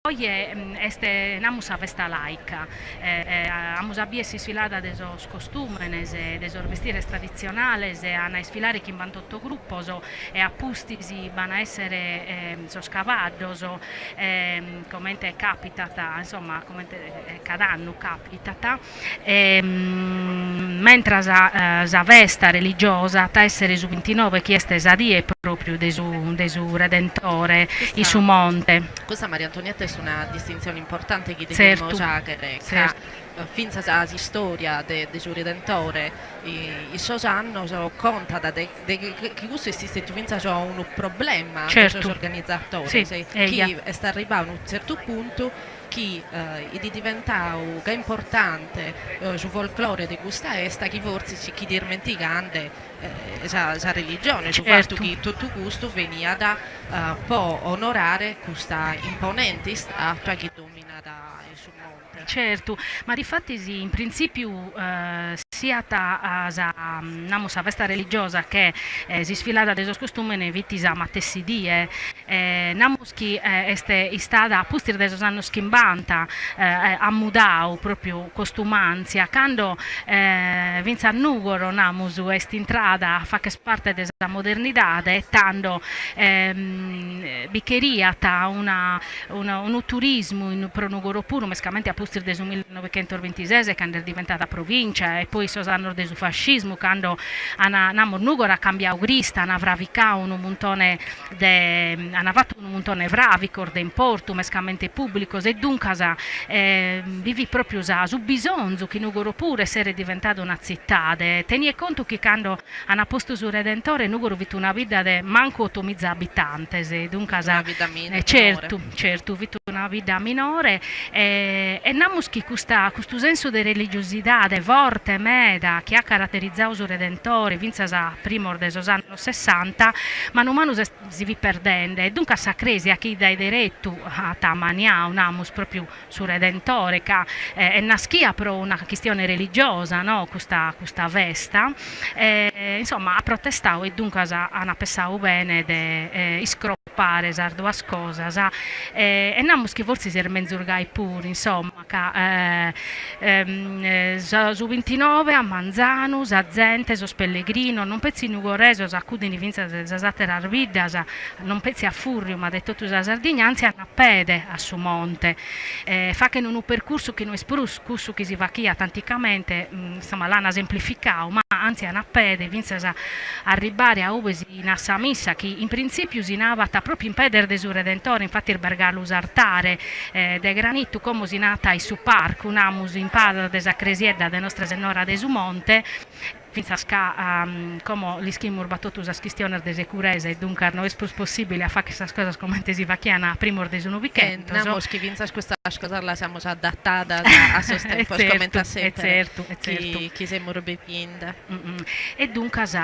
Oje est, namus, sa festa laica, amus a bier s'isfilada de sos costùmenes, de sos bestires traditzionales, an a isfilare chimbantotto grupos e a pustis b'an a èssere sos cabaddos, comente capitat, insomma, comente cada annu capitat, mentras sa festa religiosa at a èssere su bintinoe chi est sa die pròpriu de su de su Redentore in su monte. Custa Maria Antonietta est una distintzione importante chi devimus fàghere ca fintzas s'istòria de de su Redentore in sos annos contat de de chi custu est istètiu fintzas unu problema de sos organizadores chi est arribbadu a unu tzertu puntu chi it diventau gai importante su folclore de custa 'esta chi fortzis si ch'it irmentigande sa sa religione, su fatu chi totu custu beniat po onorare custa imponente istatua chi dominat in su monte. Certu, ma difatis in printzipiu siat sa namus sa festa religiosa che s'isfilada de sos costùmenes fit sa matessi die, namus chi est istada a pustis de sos annos chimbanta at mudadu propriu costumàntzia cando fintzas Nùgoro namus est intrada a fagher parte de sa modernidade e tando bi cheriat una unu turismu pro Nùgoro puru mescamente a pustis de su millinnoighentosbintises cando est diventada provìncia e poi sos annos de su fascismu cando an namus Nùgoro at cambiadu crista an fravicadu unu muntone de an fatu unu muntone 'e fràvicos de importu, mescamente pùblicos, e duncas bi fit pròpiu sa su bisonzu chi Nùgoro puru esseret diventada una tzitade. Tenie contu chi cando an postu su Redentore Nùgoro fit una bidda de mancu otomiza abitantes, duncas Una bidda minore. Certu, certu, fit una bidda minore e e namus chi custa custu sensu de religiosidade forte meda chi at caraterizadu su Redentore fintzas a primos de sos annos sessanta, manu manu si fit perdende e duncas sa crèsia chi dae deretu at ammaniadu, namus, pròpiu su Redentore, ca est naschia pro una chistione religiosa, no, custa custa festa, insomma at protestadu e duncas an pessadu bene de iscropare sas duas cosas e namus chi fortzis est menzus gai puru, insomma. Ca su bintinoe a manzanu sa zente, sos pellegrinos, non petzi nugoresos, acudin fintzas de sas àteras biddas, non petzi a fùrriu ma de totu sa Sardigna, antzian a pede a su monte, faghen unu percursu chi no est prus cussu chi si faghiat anticamente, insomma l'an semplificadu, ma antzian a pede fintzas a arribbare a ue si nat sa missa chi in printzìpiu si nabat pròpiu in pedes de su Redentore, infatis b'est galu s'artare de granitu, como si nat in su parcu, namus in palas de sa cresiedda de Nostra Sennora de su Monte, fintzas ca como l'ischimus b'at totu sas chistiones de securesa e duncas no est prus possìbile a fagher sas cosas comente si faghian a primos de su Novichentos. E namus chi fintzas custas cosas las amus adatadas a sos tempos comente a semper chi semus bivinde. E duncas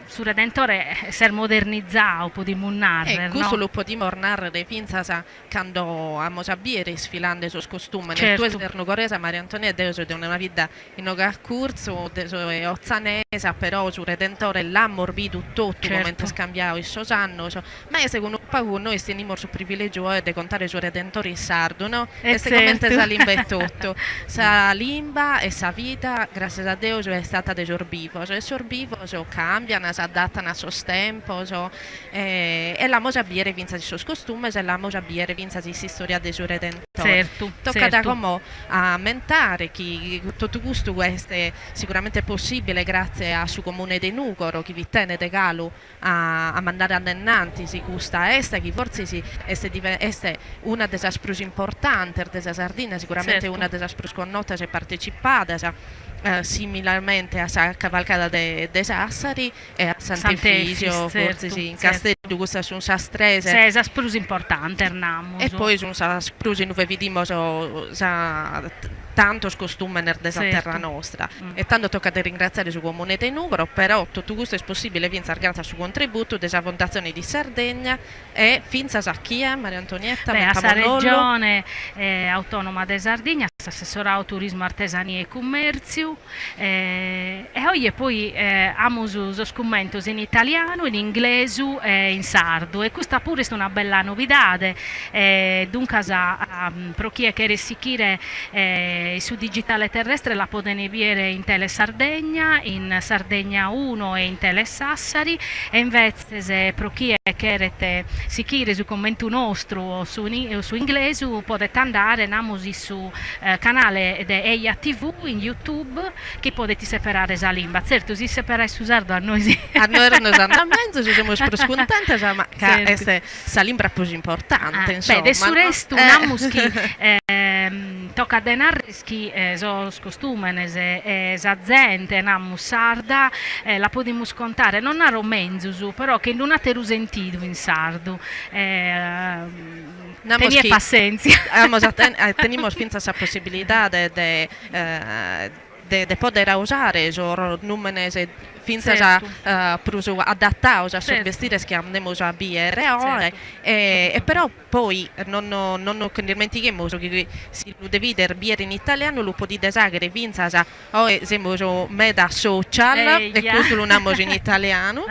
su Redentore s'est modernizadu, podimus narrer, no? E custu lu podimus narrer fintzas cando amus a biere isfilande sos costùmenes. Tue ses nugoresa, Maria Antonietta, deo so de una bidda inoghe a curtzu, deo so otzanesa, però su Redentore l'amus bidu totu comente est cambiadu in sos annos, Ma est unu pagu nois tenimus su privilègiu oe de contare su Redentore in sardu, no? Est comente sa limba etotu. Sa limba e sa vida, gràssias a Deus, est ata de sos bivos e sos bivos càmbian, s'addatan a sos tempos e l'amus a bìere fintzas in sos costumes e l'amus a bìere fintzas in s'istòria de su Redentore. Tocat como a ammentare chi totu custu est siguramente possìbile gràtzias a su Comune de Nùgoro chi bi tenet galu a mandare a innantis custa 'esta chi fortzis est est una de sas prus importantes de sa Sardinna, siguramente una de sas prus connotas e partecipadas, similarmente a sa cavalcada de de Sassari e a Sant'Efisio, fortzis in Casteddu custas sun sas tres. Sas prus importantes, namus. E poi sun sas prus inue bidimus sa. tantos costùmenes de sa terra nostra. E tando tocat de ringratziare su Comune de Nùgoro, però totu custu est possìbile fintzas gràtzias a su contributu de sa Fondazione di Sardegna e fintzas a chie, Maria Antonietta, A sa Regione Autònoma de Sardigna, a s'Assessoradu Turismu Artesania e Cummèrtziu. E oje poi amus sos cummentos in italianu, in inglesu e in sardu e custa puru est una bella novidade, duncas pro chie cheret sichire su digitale terrestre la poden biere in Tele Sardegna, in Sardegna Uno e in Tele Sassari e invetzes pro chie cheret sichire su commentu nostru o su inglesu podet andare, namus, in su canale de Eja TV in YouTube chi podet isseperare sa limba. Tzertu, si isseperais su sardu a nois. A nois nos andat menzus, semus prus cuntentas, ma ca est sa limba prus importante, insomma. Beh, de su restu namus chi tocat de narrer chi sos costùmenes e sa zente, namus, sarda la podimus contare, non naro menzus, però che in un'àteru sentidu in sardu. Tenie passentzia. Amos a ten tenimus fintzas sa possibilidade de de poder usare sos nùmenes fintzas prus adatados a sos bestires chi andemus a bìere oe e però poi non non nos nd'ismentighemus chi si lu devides bìere in italianu lu podides fàghere fintzas Oe semus meda social e custu lu namus in italianu,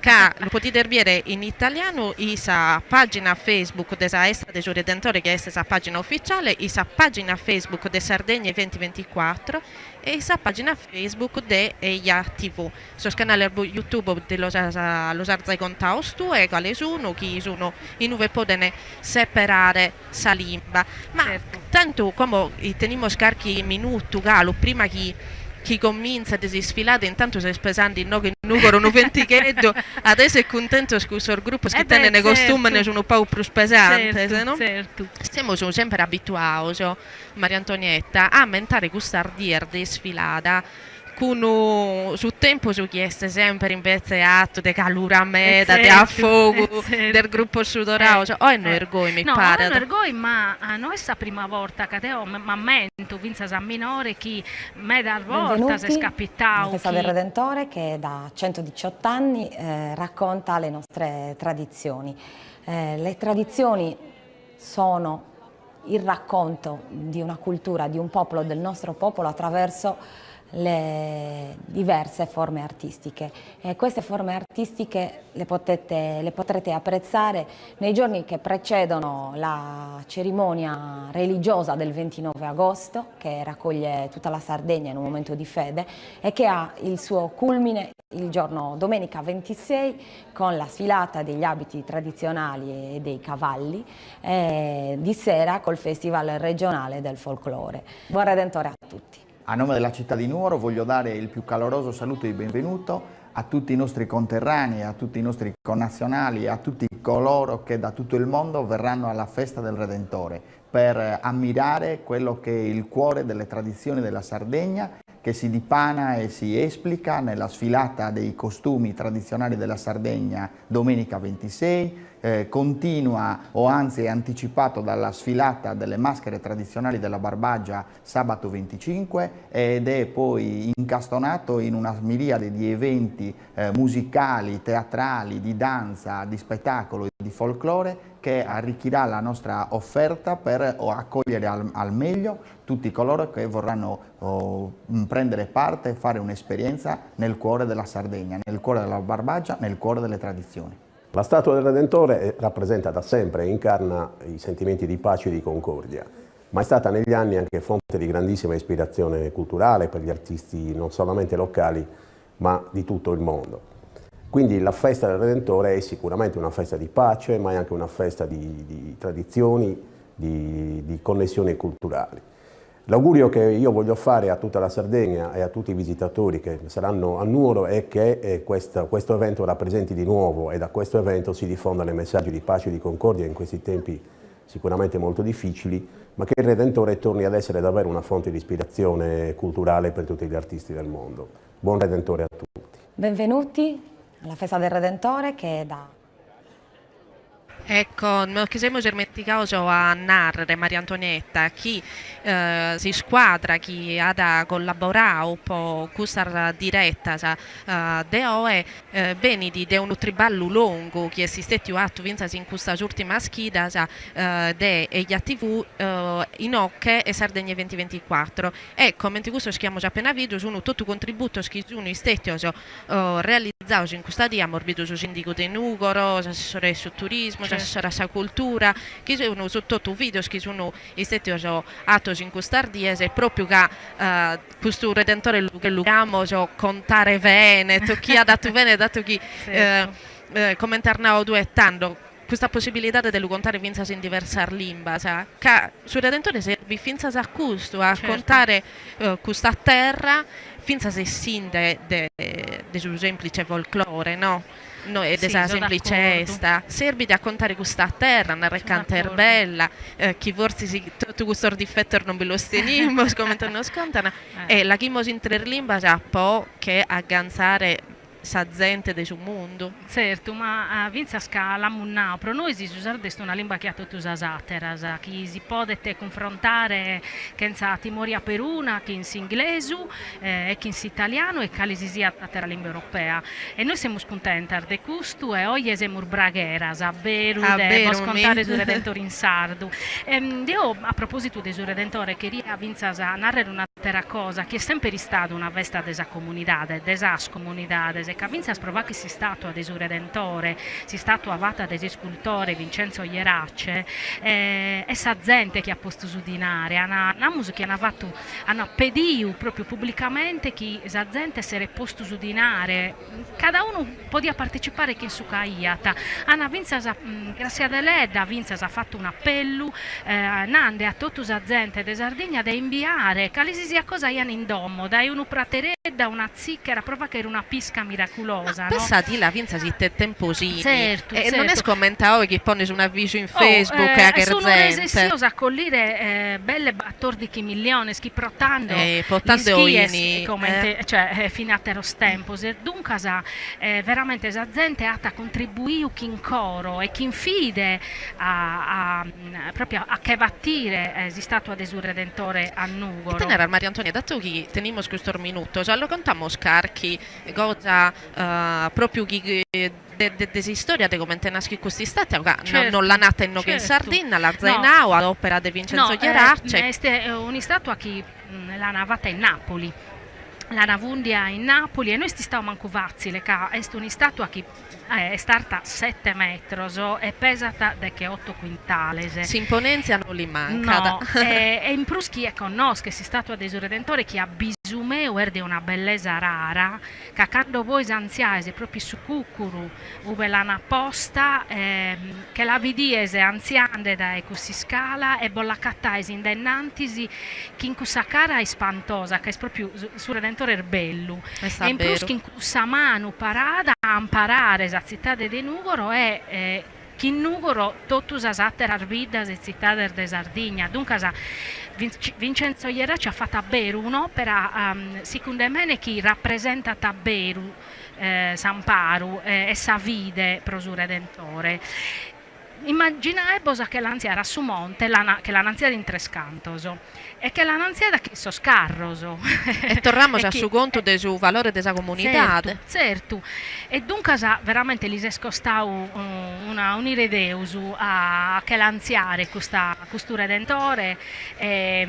ca lu podides biere in italianu in sa pàgina Facebook de sa 'Esta de su Redentore chi est sa pàgina ufitziale, in sa pàgina Facebook de Sardegna Eventi 24 e in sa pàgina Facebook de Eja TV. Sos canales YouTube ti los as los as zai contados tue cale sun, chi sun in ue poden seperare sa limba. Ma tantu como tenimus carchi minutu galu prima chi chi comintzet s'isfilada, intantu s'est pesende inoghe in Nùgoro unu ventigheddu, at esser cuntentos cussos grupos chi tenent costùmenes unu pagu prus pesantes, no? Semus semper abituados, Maria Antonietta, a ammentare custas dies de isfilada Cun su tempus chi est semper imbetze atu de calura meda, de afogu, de grupos sudorados, oe no est goi mi paret. No, oe no est goi, ma no est sa prima borta ca deo m'ammento fintzas a minore chi medas bortas est Benvenuti alla capitadu Festa del Redentore che da 118 anni racconta le nostre tradizioni. Le tradizioni sono il racconto di una cultura, di un popolo, del nostro popolo attraverso le diverse forme artistiche e queste forme artistiche le potete, le potrete apprezzare nei giorni che precedono la cerimonia religiosa del 29 agosto che raccoglie tutta la Sardegna in un momento di fede e che ha il suo culmine il giorno domenica 26 con la sfilata degli abiti tradizionali e dei cavalli e di sera col Festival regionale del folklore. Buon Redentore a tutti. A nome della città di Nuoro voglio dare il più caloroso saluto di benvenuto a tutti i nostri conterranei, a tutti i nostri connazionali, a tutti coloro che da tutto il mondo verranno alla festa del Redentore per ammirare quello che è il cuore delle tradizioni della Sardegna che si dipana e si esplica nella sfilata dei costumi tradizionali della Sardegna domenica 26, eh, continua o anzi è anticipato dalla sfilata delle maschere tradizionali della Barbagia sabato 25 ed è poi incastonato in una miriade di eventi eh, musicali, teatrali, di danza, di spettacolo e di folklore che arricchirà la nostra offerta per accogliere al, al meglio tutti coloro che vorranno oh, prendere parte e fare un'esperienza nel cuore della Sardegna, nel cuore della Barbagia, nel cuore delle tradizioni. La statua del Redentore rappresenta da sempre e incarna i sentimenti di pace e di concordia, ma è stata negli anni anche fonte di grandissima ispirazione culturale per gli artisti non solamente locali, ma di tutto il mondo. Quindi la festa del Redentore è sicuramente una festa di pace, ma è anche una festa di, di tradizioni, di, di connessioni culturali. L'augurio che io voglio fare a tutta la Sardegna e a tutti i visitatori che saranno a Nuoro è che eh, questo, questo evento rappresenti di nuovo e da questo evento si diffondano i messaggi di pace e di concordia in questi tempi sicuramente molto difficili, ma che il Redentore torni ad essere davvero una fonte di ispirazione culturale per tutti gli artisti del mondo. Buon Redentore a tutti. Benvenuti alla Festa del Redentore che da. Ecco, nos che semus ismentigados a nàrrere, Maria Antonietta, chi s'iscuadra chi at collaboradu po custas diretas de oe benit de unu triballu longu chi est istètiu atu fintzas in custas ùrtimas chidas de Eja TV Inoche e Sardegna Eventi Ventiquattro e comente cussos chi amus apena bidu sun totu contributos chi sun istètios realizados in custa die, amus bidu su sìndigu de Nùgoro, s'assessore 'e su turismu, s'assessore a sa cultura, chi sun totu videos chi sun istètios atos in custas dies pròpiu ca custu Redentore lu cheriamus contare bene, tochiat atu bene datu chi comente as nadu tue tando custa possibilidade de lu contare fintzas in diversas limbas, ca su Redentore serbit fintzas a custu, a contare custa terra fintzas essinde de de su semplice folklore no, no e de sa semplice 'esta, serbit a contare custa terra, a narrer cantu est bella, chi fortzis totu custos difetos non bi los tenimus comente nos contan, e la 'achimus in tres limbas po che aggantzare sa zente de su mundu. Tzertu, ma fintzas ca l'amus nau, pro nois su sardu est una limba che a totu sas àteras, chi si podet cunfrontare chentza timoria peruna chin s'inglesu e chin s'italianu e cale si siat àtera limba europea. E nois semus cuntentas de custu e oje semus bragheras a beru de bos contare su Redentore in sardu. Deo a propòsitu de su Redentore cheria fintzas nàrrere un'àtera cosa, chi est semper istada una festa de sa comunidade, de sas comunidades, ca fintzas pro fagher s'istàtua de su Redentore, s'istàtua fata dae s'iscultore Vincenzo Ierace, est sa zente chi at postu su dinare, an, namus chi an fatu, an pediu pròpiu publicamente chi sa zente esseret postu su dinare, cada unu podiat partecipare chin su ch'aiat, an fintzas, Grassia Deledda fintzas at fatu un'apellu nande a totu sa zente de Sardigna de imbiare cale si siat cosa aian in domo, dae unu pratereddu a una tzìchera pro fagher una pisca miraculosa, no? Pensadila fintzas ite tempos ini, Tzertu, e non est comente a oe chi pones un'avisu in Facebook e a ch'est zente. Sun resessios a collire belle batòrdighi milliones chi pro tando, pro tando l'ischies comente, cioè fin àteros tempos e duncas veramente sa zente at contribuiu chin coro e chin fide a propriu a che batire s'istatua de su Redentore a Nùgoro. Ite naras Maria Antonia, datu chi tenimus custos minutos, a lu contamus carchi cosa propriu chi de de s'istoria de comente naschit custa istatua, ca non l'an ata inoghe in Sardinna, l'as zai nau, a opera de Vincenzo Ierace. Est un'istatua chi l'an fata in Napoli, l'an fundia in Napoli e no est istau mancu fatzile ca est un'istatua chi Est arta sete metros e pesat decheoto cuintales. S'imponèntzia no li mancat. No, e in prus chie connoschet s'istàtua de su Redentore, chi a bisu meu est de una bellesa rara, ca cando bois antziaes pròpiu su cùcuru ube l'an posta, che la bidies antziande dae cuss'iscala e bos l'acataes in dae innantis chin cussa cara ispantosa, ca est pròpiu su Redentore est bellu, e in prus chin Cussa manu parada a amparare sa tzitade de Nùgoro e chin Nùgoro totu sas àteras biddas e tzitades de Sardigna. Duncas Vincenzo Ierace at fatu a beru un'òpera, sicunde mene, chi rapresentat a beru s'amparu e sa fide pro su Redentore. Immaginaebos a che l'antziare a su monte, l'an, che l'an antziada in tres cantos e che l'an antziada chin sos carros. E torramus a su contu de su valore de sa comunidade. Tzertu, tzertu. E duncas veramente lis est costadu una un'ira 'e Deus a che l'antziare custa custu Redentore e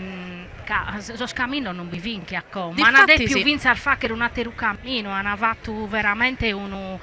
ca sos caminos non bi fin che a como, an dèpiu fintzas fàghere un'àteru caminu, an fatu veramente unu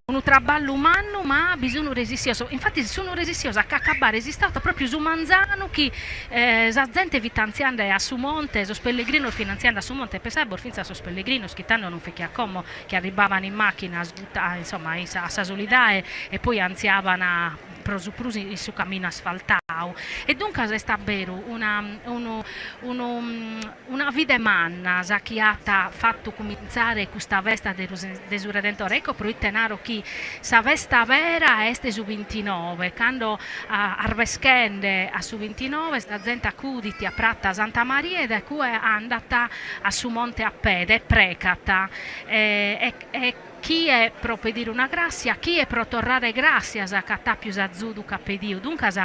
unu traballu mannu, ma bi sun resissios, infatis sun resissios a ch'acabare s'istàtua pròpiu su manzanu chi sa zente fit antziande a su monte, sos pellegrinos fin antziande a su monte, pensaebos fintzas sos pellegrinos chi tando non fit che a como, chi arribbaban in màchina suta, insomma, a sa Solidae e poi antziaban pro su prus in su caminu asfaltau e duncas est a beru una unu unu una fide manna sa chi at fatu cumintzare custa festa de de su Redentore ecco pro ite naro chi sa festa bera est su bintinoe cando arbeschende a su bintinoe sa zente acudit a prata Santa Maria e dae cue andat a su monte a pede e precat e e. Chie pro pedire una grassia, chie pro torrare grassias ca at apiu s'azudu ch'at pediu. Duncas,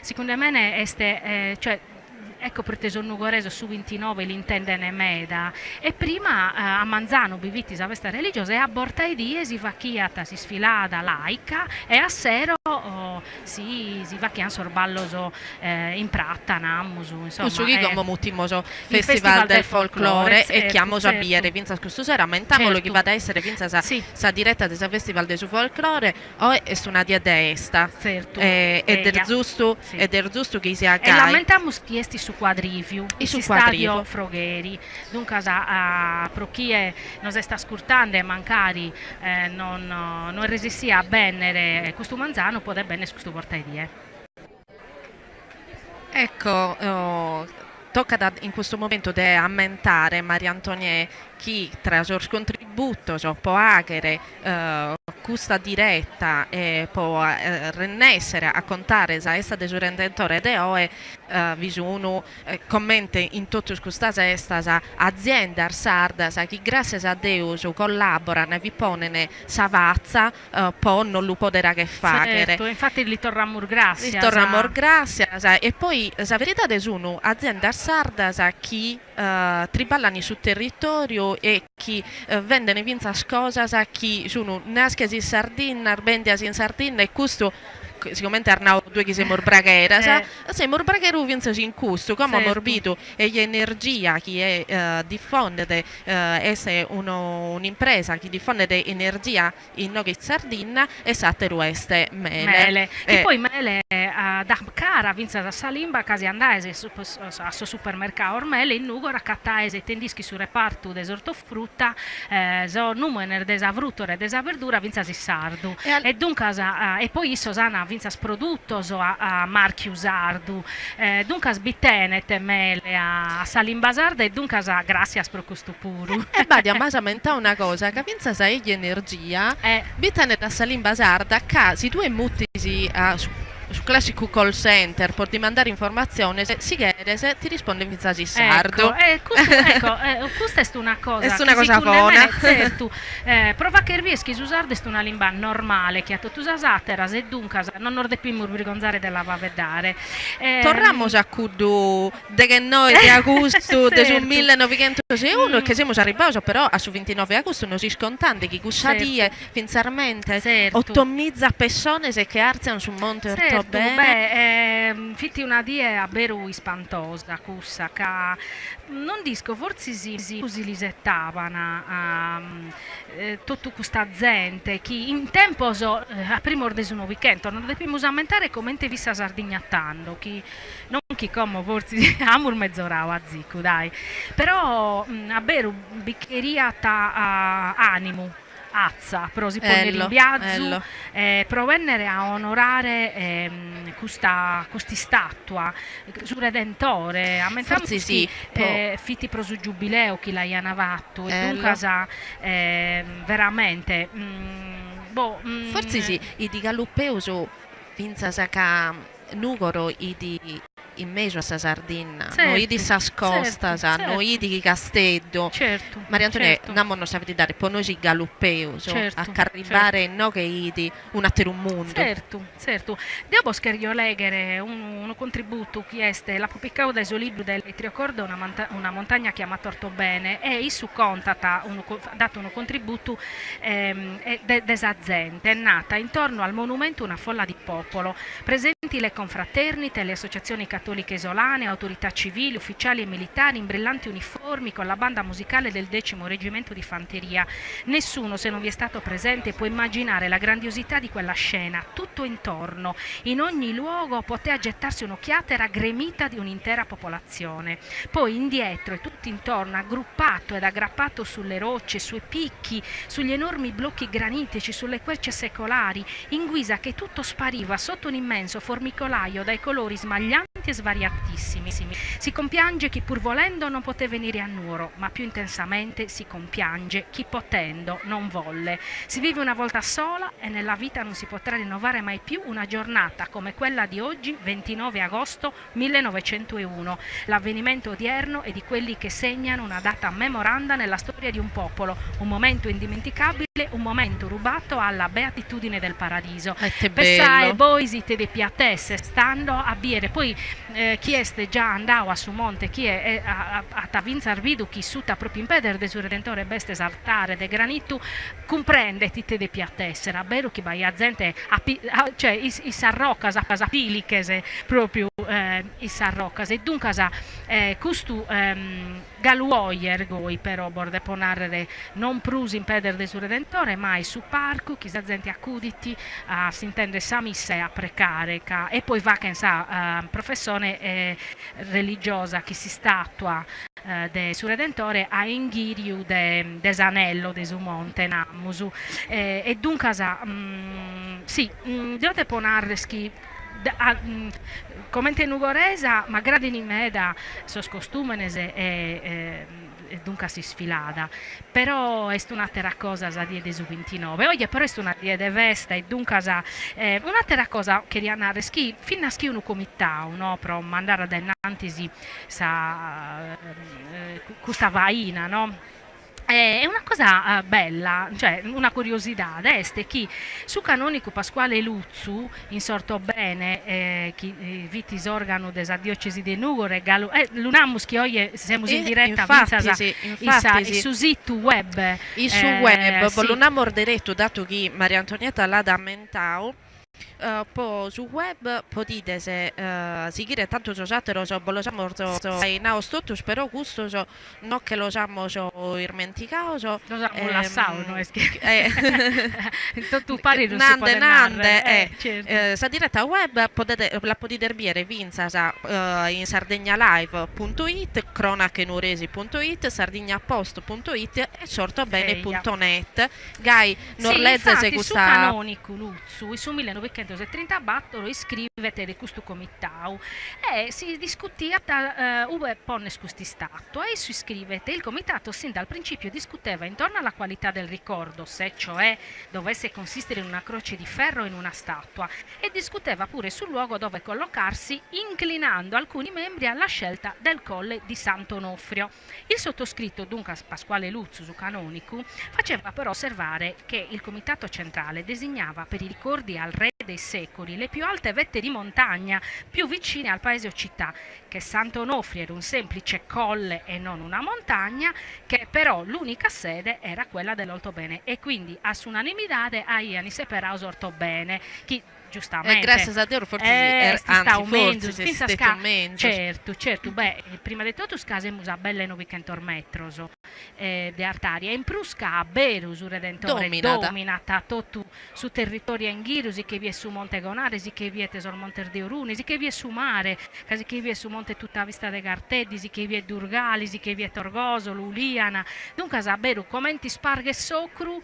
sicunde mene est, cioè, ecco proite sos nugoresos su bintinove l'intendene meda. E prima a manzanu bi fit sa festa religiosa e a borta 'e die si fachiat s'isfilada laica e a sero si si fachian sos ballos in prata, namus, insomma. Cussu chi como mutimos Festival del Folklore e chi amus a bìere fintzas custu sero, ammentamolu chi b'at a èssere fintzas sa direta de sa Festival de su Folklore, oe est una die de 'esta e est giustu e est giustu chi siat gai. E l'ammentamus chi est in su Quadriviu, in s'Istadio Frogheri, duncas pro chie nos est ascurtende e mancari non non est resessiu a bènnere custu manzanu podet bènnere custu borta 'e die. Ecco, tocat in custu momentu de ammentare, Maria Antoniè, chi tra sos contributos po 'aghere custa direta e po rennèssere a contare sa 'esta de su Redentore de oe bi sun comente in totus custas 'estas, aziendas sardas chi gràssias a Deus collaboran e bi ponen sa fatza po no lu poder 'agher fagher. Tzertu, e infatis li torramus gràssias. Li torramus gràssias e poi sa veridade sun aziendas sardas chi triballan in su territòriu e chi venden fintzas cosas chi sun naschias in Sardinna, bendias in Sardinna e custu sigomente as nau tue chi semus bragheras, semus bragheros fintzas in custu, como amus bidu Eja Energia chi difondet, est un'impresa chi difondet energia inoghe in Sardinna e s'àteru est Mele. Mele, chi poi Mele dat cara fintzas a sa limba ca si andaes a sos supermercados Mele in Nùgoro acataes ite nd'ischis su repartu de s'ortofruta sos nùmenes de sa frùtora e de sa verdura fintzas in sardu e duncas e poi issos an fintzas produtos a màrchiu sardu duncas bi tenet Mele a sa limba sarda e duncas gràssias pro custu puru. E Badia m'as ammentau una cosa ca fintzas Eja Energia bi tenet a sa limba sarda ca si tue mutis a su su classicu call center po dimandare informatziones, si cheres ti rispondet fintzas in sardu. Ecco, e custu, ecco, custa est una cosa Est una cosa bona. Tzertu, pro fagher bier chi su sardu est una limba normale che a totu sas àteras e duncas non nos depimus birgonzare de la faeddare. Torramus a cuddu deghennoe de agustu de su millenovighentos e unu e che semus arribbados però a su bintinove agustu nos is contende chi cussa die fintzarmente otomiza pessones che artzian su Monte Ortobene. Beh, fit una die a beru ispantosa cussa, ca non nd'isco, fortzis si l'isettaban totu custa zente chi in tempos a primos de su Novichentos, nos depimus ammentare comente fit sa Sardigna tando, chi non chi como fortzis amus mezoradu azicu, dai, però a beru bi cheriat animu, atza pro si ponnere in biazu e pro bennere a onorare custa cust'istatua, su Redentore, ammentamus chi fit pro su giubileu chi l'aian fatu e duncas veramente boh. Fortzis 'it galu peus fintzas ca Nùgoro 'it in mesu a sa Sardinna, no 'it sas costas, no 'it chi Casteddu. Maria Antonia, namonos sa veridade, po nois 'it galu peus, a ch'arribare inoghe 'it un'ateru mundu. Tzertu, tzertu. Deo bos cherjo lèghere unu contributu chi est, l'apo picadu dae su libru de Letrio Corda Una montagna chiamata Ortobene e issu contat unu dat unu contributu de sa zente, è nata intorno al monumento una folla di popolo, Presenti le confraternite, le associazioni cattoliche isolane, autorità civili, ufficiali e militari in brillanti uniformi con la banda musicale del decimo reggimento di fanteria. Nessuno, se non vi è stato presente, può immaginare la grandiosità di quella scena. Tutto intorno, in ogni luogo, potea gettarsi un'occhiata era gremita di un'intera popolazione. Poi indietro e tutto intorno, aggruppato ed aggrappato sulle rocce, sui picchi, sugli enormi blocchi granitici, sulle querce secolari, in guisa che tutto spariva sotto un immenso formicolaio dai colori smaglianti e svariatissimi. Si compiange chi pur volendo non poté venire a Nuoro, ma più intensamente si compiange chi potendo non volle. Si vive una volta sola e nella vita non si potrà rinnovare mai più una giornata come quella di oggi, 29 agosto 1901. L'avvenimento odierno è di quelli che segnano una data memoranda nella storia. di un popolo, un momento indimenticabile, un momento rubato alla beatitudine del paradiso. Pessae bois ite depiat esser stando a biere, poi chie est già andau a su monte, chie at fintzas bidu chi suta propriu in pedes de su Redentore b'est s'artare de granitu, cumprendet ite depiat esser, a beru chi b'aiat zente a cioè in sas rocas, a piliches propriu in sas rocas e duncas custu Galu oje est goi, però bos depo nàrrere non prus in pedes de su Redentore, ma in su parcu chi sa zente acudit a s'intèndere sa missa e a precare ca e poi faghen sa professone religiosa chi s'istàtua de su Redentore a inghìriu de de s'anello de su monte, namus. E duncas si, deo depo nàrrere chi Comente nugoresa m'aggradini meda sos costùmenes e duncas s'isfilada, però est un'àtera cosa sa die de su bintinoe, oje però est una die de festa e duncas un'àtera cosa cheria narrer est chi fit naschiu unu comitau no pro mandare a dae innantis sa custa faina no E una cosa bella, cioè una curiosidade est chi su canonicu Pasquale Lutzu in s'Ortobene, chi fit s'organu de sa diocesi de Nugoro e galu, lu namus chi oje semus in diretta fintzas in su situ web. In su web, bos lu namus deretu datu chi Maria Antonietta l'at ammentau, Po su web podides sighire tantu sos àteros bos los amus naos totus però custos no che los amus irmentigados. Los amus lassados no est chi totu paris non si podet narrer. Nande nande sa direta web podet la podides biere fintzas in sardegnalive puntu it, cronachenuoresi puntu it, sardignapost puntu it e s'ortobene puntu net. Gai nos Sì, lezes infati su custa. canonicu Lutzu in su millenovichentosetrintabatoro iscrivet de custu comitau e si discutiat ue ponner cust'istatua e issu iscrivet, il comitato sin dal principio discuteva intorno alla qualità del ricordo, se cioè dovesse consistere in una croce di ferro o in una statua e discuteva pure sul luogo dove collocarsi inclinando alcuni membri alla scelta del colle di Sant'Onofrio. Il sottoscritto, duncas Pasquale Lutzu, su canonicu, faceva però osservare che il Comitato Centrale designava per i ricordi al re dei secoli le più alte vette di montagna più vicine al paese o città, che Sant'Onofrio era un semplice colle e non una montagna, che però l'unica sede era quella dell'Ortobene e quindi a s'unanimidade aian isseperau s'Ortobene, chi E giustamente gràssias a Deus fortzis est anzi istau menzus fortzis est fintzas istètiu ca menzus. certu certu beh prima de totus ca semus a belle novichentos metros de artària e in prus ca a beru su Redentore Dominat. dominat totu su territòriu a inghìriu si che biet su Monte Gonare si che biet sos montes de Orune si che biet su mare ca si che biet su Monte Tuttavista de Garteddi si che biet Durgali si che biet Orgosolo Uliana duncas a beru comente isparghet s'ocru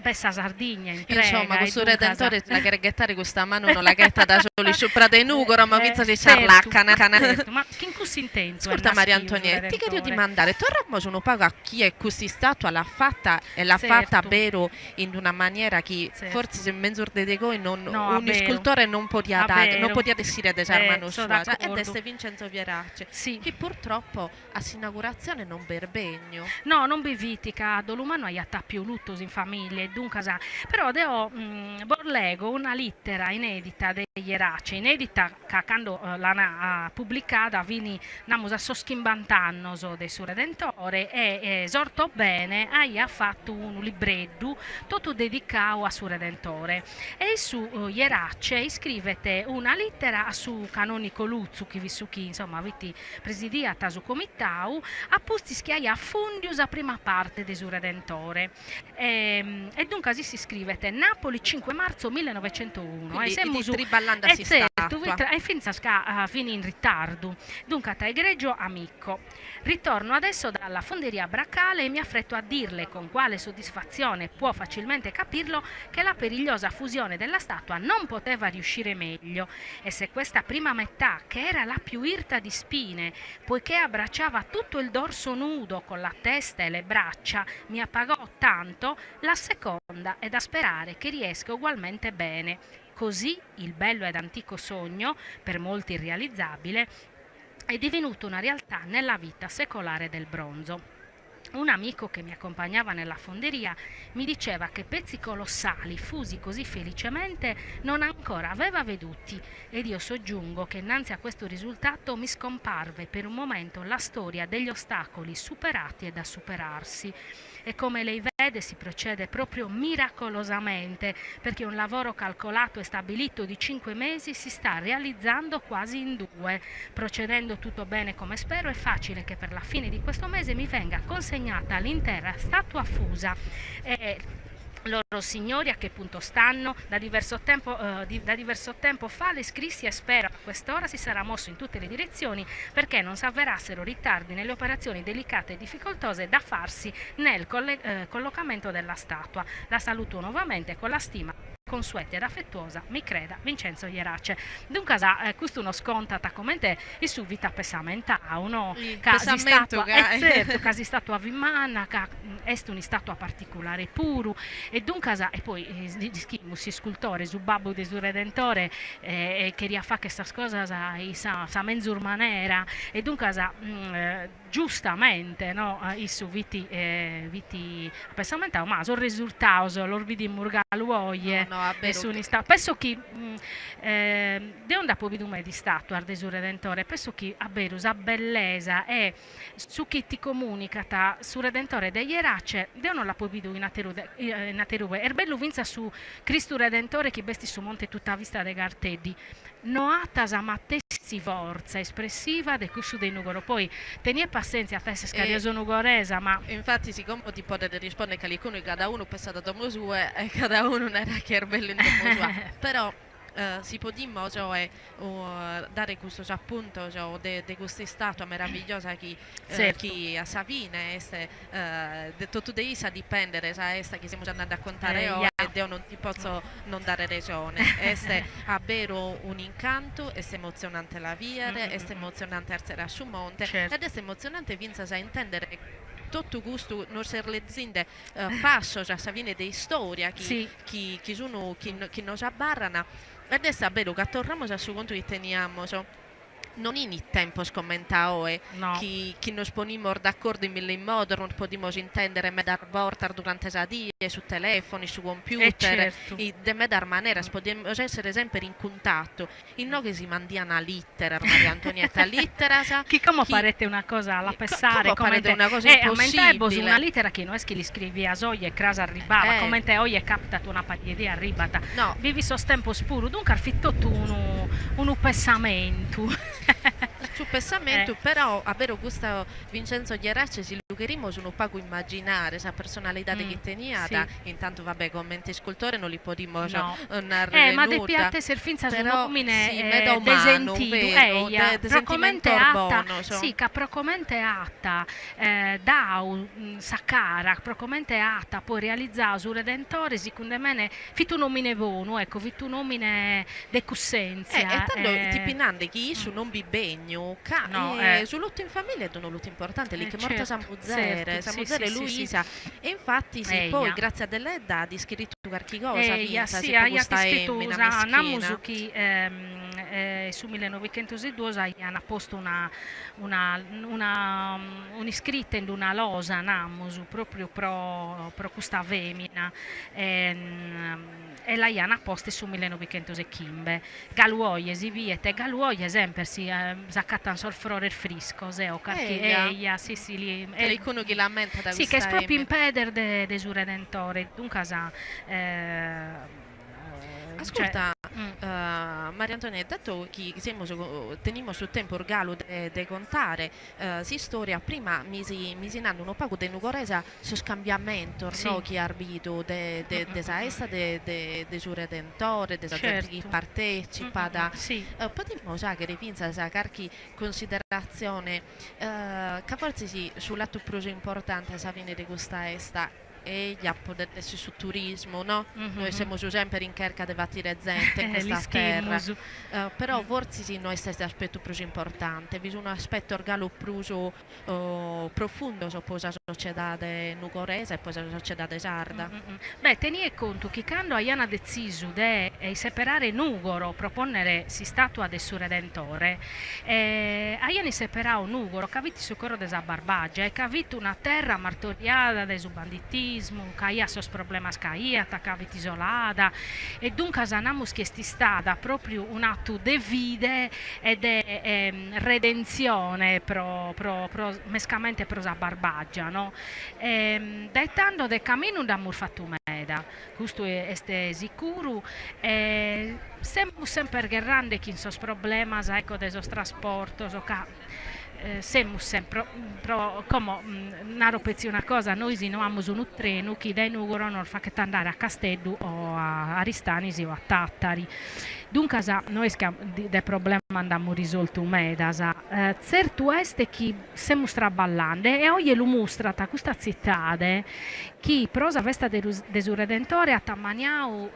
B'est sa Sardigna Insomma, intrega e custu duncas. Redentore si la cheret ghetare custa manu no la ghetat solu in supra de Nùgoro ma fintzas in sas Certu, làcanas. certu, ma chin cussu intentu est Ascurta Maria naschiu su Antonietta, ti cherio Redentore. dimandare, torramus unu pagu a chie cust'istàtua l'at fata e l'at fata Tzertu. beru in una maniera chi Tzertu. fortzis menzus de de goi non No, a unu beru, iscultore non a podiat non beru, podiat essire de sas eh, manos so suas, ed d'accordu. est Vincenzo Jerace, Si. chi purtroppo A s'inauguratzione non b'est benniu. No, non bi fit, ca a dolu mannu aiat apiu lutos in familia e duncas, però deo bos lego una littera inedita de Jerace, inedita ca cando l'an publicada fin, namus, a sos chimbant'annos de su Redentore e s'Ortobene aiat fatu unu libreddu totu dedicadu a su Redentore e issu Jerace iscrivet una littera a su canonico Lutzu, chi fit su chi, insomma, fit Presidiat su comitau a pustis chi aiat fùndiu sa prima parte de su Redentore. E duncas isse iscrivet, Napoli cinque marzo millenovecentouno. Quindi E semus fit triballende a e tzertu, s'istatua. e fintzas ca fin in ritardu. Duncas, egregio amico, ritorno adesso dalla fonderia Bracale e mi affretto a dirle con quale soddisfazione può facilmente capirlo che la perigliosa fusione della statua non poteva riuscire meglio E se questa prima metà, che era la più irta di spine, poiché abbracciava tutto il dorso nudo con la testa e le braccia, mi appagò tanto, la seconda è da sperare che riesca ugualmente bene. Così il bello ed antico sogno, per molti irrealizzabile, è divenuto una realtà nella vita secolare del bronzo. Un amico che mi accompagnava nella fonderia mi diceva che pezzi colossali fusi così felicemente non ancora aveva veduti ed io soggiungo che innanzi a questo risultato mi scomparve per un momento la storia degli ostacoli superati e da superarsi. E come lei vede si procede proprio miracolosamente perché un lavoro calcolato e stabilito di cinque mesi si sta realizzando quasi in due. Procedendo tutto bene come spero è facile che per la fine di questo mese mi venga consegnata l'intera statua fusa. E loro signori a che punto stanno? Da diverso tempo, eh, di, da diverso tempo fa le scrissi e spero a quest'ora si sarà mosso in tutte le direzioni perché non s'avverassero ritardi nelle operazioni delicate e difficoltose da farsi nel colle, eh, collocamento della statua. La saluto nuovamente con la stima consueta ed affettuosa, mi creda, Vincenzo Ierace. Duncas, eh, custu nos contat comente issu fit apessamentau, no? Ca s'istatua, e tzertu, ca s'istatua fit manna, ca est un'istatua particulare puru, e duncas, e poi l'ischimus, s'iscultore, su babbu de su Redentore, cheriat fagher sas cosas in sa sa menzus manera, e duncas giustamente no issu fit fit apessamentau, ma sos resurtados los bidimus galu oje e sun istados, penso chi deo nd'apo bidu meda istatuas de su Redentore, penso chi a beru sa bellesa e Su chi ti comunicat su Redentore de Ierace, deo non l'apo bidu in ateru in aterube. Est bellu fintzas su Cristu Redentore chi b'est in su Monte Tuttavista de Garteddi. No at sa matessi fortza espressiva de cussu de Nùgoro. Poi, tenie passentzia at a esser ca deo so nugoresa, ma. Infatti si como ti podet rispondere calicunu chi cada unu pessat a domo sua e cada unu narat chi est bellu in domo sua. Però Si podimos oe dare custos apuntos de de custa istatua meravigliosa chi chi a sa fine est de totu de issa dipendet sa 'esta chi semus andende a contare oe deo non ti potzo non dare resone. Est a beru un'incantu, est emotzionante la biere, est emotzionante artziare a su monte ed est emotzionante fintzas a intendere totu custu nos ses lezinde passos a sa fine de istoria chi chi chi sun chi chi nos abarran ed est a beru ca torramus a su contu chi teniamus non in tempos comente a oe chi chi nos ponimus d'accordu in milli modos nos podimus intendere medas bortas durante sa die su telefono su computer de medas maneras podimus essere semper in cuntatu Inoghe si mandian litteras, Maria Antonietta, litteras chi como paret una cosa a la pessare comente una cosa impossibile. Ammentebos una littera chi no est chi l'iscrivias oje e cras arribbabat, comente oje capitat una paja 'e die arribbat. No. Bi fit sos tempos puru, duncas fit totu unu unu pessamentu. Su pessamentu, però a beru custu Vincenzo Ierace si lu cherimus unu pagu immaginare sa personalidade chi teniat, intantu va bè comente iscultore no li podimus nàrrere nudda. Ma depiat esser fintzas un'òmine de sentidu, eja, pro comente at, si, ca pro comente at dau sa cara, pro comente at poi realizadu su Redentore, sicunde mene fit un'òmine bonu, ecco, fit un'òmine de cussèntzia. E tando ti fia nande chi issu non b'it benniu, ca su luttu in familia est unu luttu importante, li ch'est morta sa muzere, sa muzere Luisa, E infatis poi Grazia Deledda at iscritu carchi cosa fintzas po custa emina mischina. Namus chi su millenovichentoseduos aian postu una una una un'iscrita in una losa, namus, propriu pro pro custa femina e l'aian posta in su millenovichentoschimbe. Galu oje si biet e galu oje semper si s'acatan sos frores friscos o carchi eja si si li Calicunu chi l'ammentat custa Si ch'est propriu in pedes de su Redentore duncas Ascurta Maria Antonietta datu chi semus tenimus su tempus galu de contare S'istoria prima mi si mi si nande unu pagu de nugoresa sos cambiamentos no chi as bidu de de de sa 'esta de de de su Redentore de sa zente chi partecipat podimus 'aghere fintzas carchi cunsideratzione ca fortzis su latu prus importante a sa fine de custa 'esta. Eja, podet esser su turismu, no? Nois semus semper in cherca de batire zente in custa terra, però fortzis no est s'aspetu prus importante, bi sun aspetos galu prus profundos po sa sociedade nugoresa e po sa sociedade sarda. Beh, tenie contu chi cando aian detzisu de isseperare Nùgoro pro pònnere s'istàtua de su Redentore, aian isseperadu Nùgoro ca fit su coro de sa Barbàgia e ca fit una terra martoriada dae su banditismu, ca aiat sos problemas ca aiat, ca fit isolada e duncas namus chi est istada pròpriu un'atu de fide e de redentzione pro pro pro mescamente pro sa Barbàgia no. Dae tando de caminu nd'amus fatu meda, custu est sicuru, e semus semper gherrande chin sos problemas ecco de sos trasportos ca semus sempre pro como naro petzi una cosa, nois no amus unu trenu chi dae Nùgoro nos faghet andare a Casteddu o a Aristanis o a Tàtari, duncas no est chi de problema nd'amus risoltu medas, tzertu est chi Semus traballande e oje lu mustrat custa tzitade chi pro sa festa de su Redentore at ammaniadu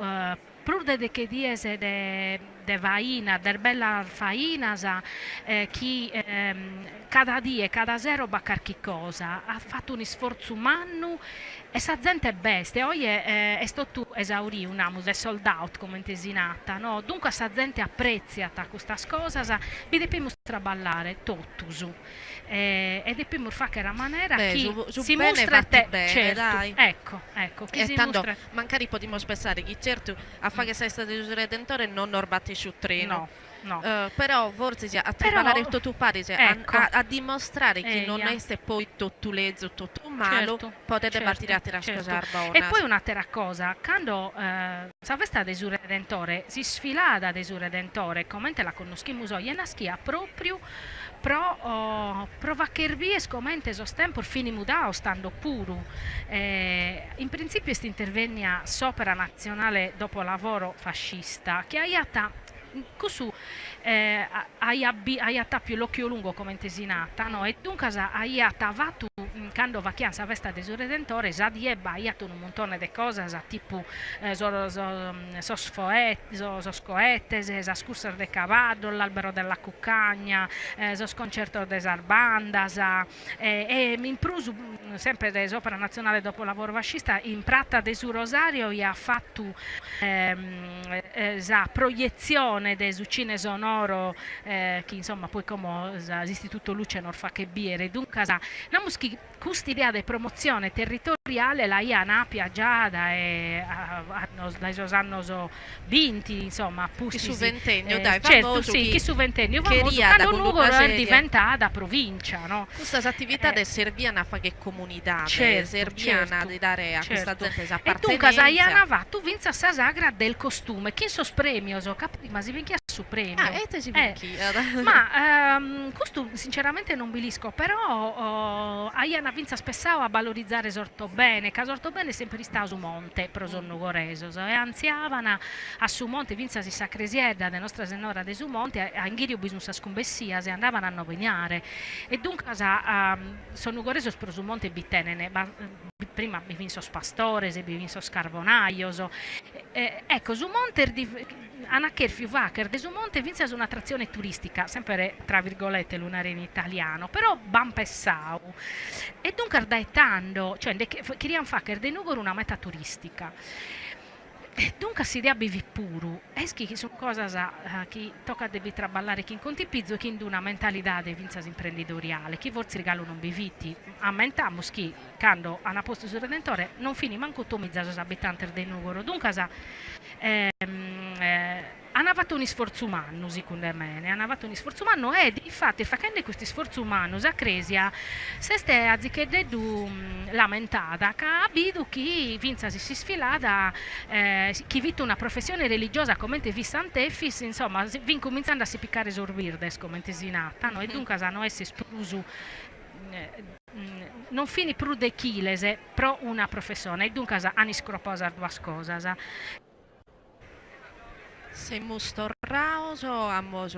prus de deche dies de de fainas, de bellas fainas chi cada die, cada sero b'at carchi cosa, at fatu un'isfortzu mannu e sa zente b'est, oje est totu esauriu, namus, est sold out comente si nat, no, duncas sa zente apretziat custas cosas, bi depimus traballare totus e depimus fàghere a manera chi si mustret, certu, ecco, ecco, chi si mustret. Mancari podimus pensare chi certu a fagher sa 'esta de su Redentore non nos batit su trenu, no No. Però fortzis a triballare totu paris, a a dimostrare chi non est poi totu lezu, totu malu, podet batire àteras cosas bonas. E poi un'àtera cosa, cando sa festa de su Redentore, s'isfilada de su Redentore, comente la connoschimus oje, naschiat pròpriu pro pro fagher bier comente sos tempos fin mudados tando puru. In printzìpiu est intervènnia s'Òpera Natzionale Dopolavoro Fascista, chi aiat Cussu aiat aiat àpiu l'occhio lungo comente si nat, no, e duncas aiat fatu, cando faghian sa festa de su Redentore, sa die b'aiat unu muntone de cosas tipu sos sos sos coetes, sas cursas de cabaddos, l'albero della cuccagna, sos concertos de sas bandas e in prus sempre de s'Opera Nazionale Dopolavoro Fascista in prata de su Rosario aiat fatu sa proietzione de su cinesonoro chi insomma poi como s'Istituto Luce nos faghet bìere, duncas namus chi custa idea de promotzione territoriale l'aian àpia già dae dae sos annos binti, insomma, a pustis. Chi su ventennio, dai, famosu chi chi su ventennio famosu, cando Nùgoro est diventada provincia, no. Custas atividades serbian a fagher comunidade, serbian a dare a custa zente s'apartenèntzia. E duncas aian fatu fintzas sa sagra del costume, chin sos premios, ca prima si binchiat su premiu. Ah, e ite si binchiat? Ma custu sinceramente non bi l'isco, però aian fintzas pessadu a balorizare s'Ortobene, ca s'Ortobene est semper istadu su monte pro sos nugoresos e antziaban a su monte fintzas in sa cresiedda de Nostra Sennora de su Monte a inghiriu bi sun sas cumbessias e andaban a novenare e duncas sos nugoresos pro su monte bi tenen prima bi fin sos pastores bi fin sos carbonajos ecco su monte est an cherfiu fagher de su monte fintzas un'atratzione turistica sempre tra virgolette lu naro in italiano però b'an pessadu E duncas dae tando, cioè nde cherian fagher de Nùgoro una meta turìstica. E duncas s'idea bi fit puru, est chi sun cosas chi tocat de bi traballare chin contipizu e chin d'una mentalidade fintzas imprendidoriale, chi fortzis galu non bi fit. Ammentamus chi cando an postu su Redentore non fin mancu otomiza sos abitantes de Nùgoro, duncas An fatu un'isfortzu mannu, sicunde mene, an fatu un'isfortzu mannu e, difatis, faghende custu isfortzu mannu, sa Crèsia s'est azicheddeddu lamentada ca at bidu chi fintzas in s'isfilada, chi fit una professione religiosa comente fit Sant'Efis, insomma, fin cumintzende a si picare sos birdes, comente si nat, no, e duncas no esser prus non fin prus dechiles pro una professione e duncas an iscropadu sas duas cosas. Semus torrados, amus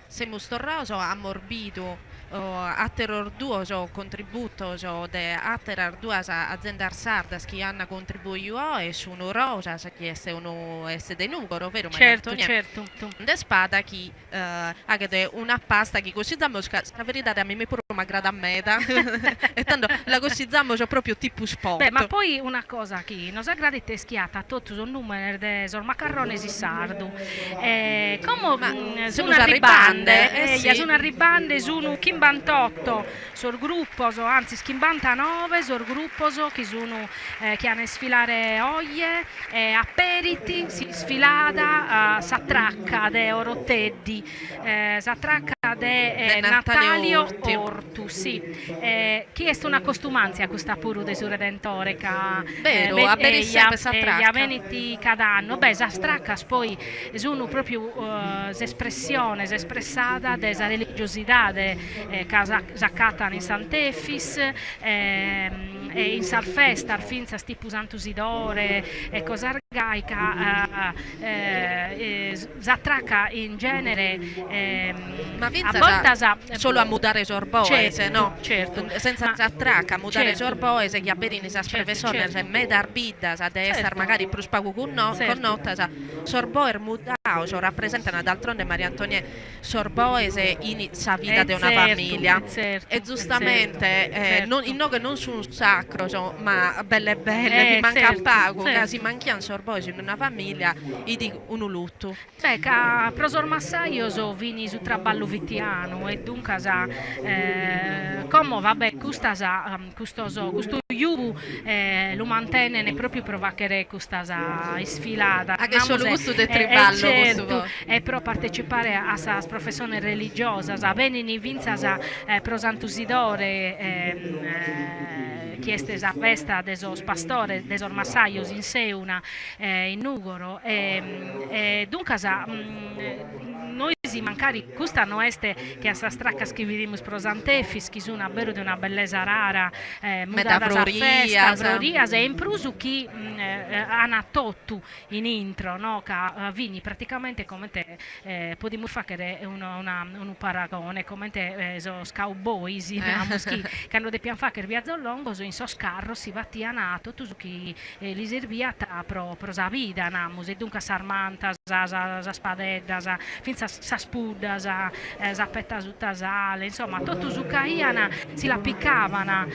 semus torrados, amus bidu. Àteros duos contributos de àteras duas aziendas sardas chi ant contribuiu oe sun Rosas, chi est unu est de Nùgoro, veru Maria Antonia? Certu, certu. De Spada chi faghet una pasta chi cussizamus ca sa veridade a mimi puru m'agradat meda e tando la cussizamus propriu tipu spot. Beh, ma poi una cosa chi nos agradit est chi at totu sos nùmenes de sos macarrones in sardu. E como sun arribande, eja, sun arribande, sun chimbantotto sos gruppos, antzis chimbantanoe sos gruppos chi sun chi an a isfilare oje e aperit s'isfilada sa tracca de Oroteddi, sa tracca de Natalio Ortu, si, chi est una costumantzia custa puru de su Redentore ca Beru, aberit sempre sa tracca. Eja, benit cada annu. Beh, sas traccas poi sun propriu s'espressione, s'espressada de sa religiosidade ca s'acatan in Sant'Efis e in sas festas fintzas tipu Santu Sidore e cosas gai ca sa traca in genere Ma fintzas solu a mudare sos boes, no? Certu, Sentza sa traca, a mudare sos boes chi aberin sas prevessones e medas biddas de esser magari prus pagu connotas, sos boes mudados rapresentan d'altronde Maria Antoniè sos boes in sa vida de una familia e giustamente inoghe non sun sacros ma belle belle chi mancat pagu ca si manchian sos boes in una familia 'it unu lutu. Beh, ca pro sos massajos fin su traballu fitianu e duncas como va bè custas custos custu jugu lu mantenen propriu pro fagher custas isfiladas, Ah, ch'est solu custu de triballu custu certu, e pro partecipare a sas professones religiosas, benin fintzas pro Santu Sidore chi est sa festa de sos pastores, de sos massajos in Seuna in Nùgoro e duncas nois mancari custa no est che a sas traccas chi bidimus pro Sant'Efis chi sun abberu de una bellesa rara mudadas a festa, frorias e in prus chi an totu in intro no ca fin praticamente comente podimus fagher unu paragone comente sos cowboys namus chi cando depian fagher viazos longos in sos carros si batian totu su chi li serbiat pro pro sa vida, namus, e duncas sas mantas, sas padeddas, fintzas sas puddas, sa petta sutta sale, insomma totu su ch'aian si la picaban,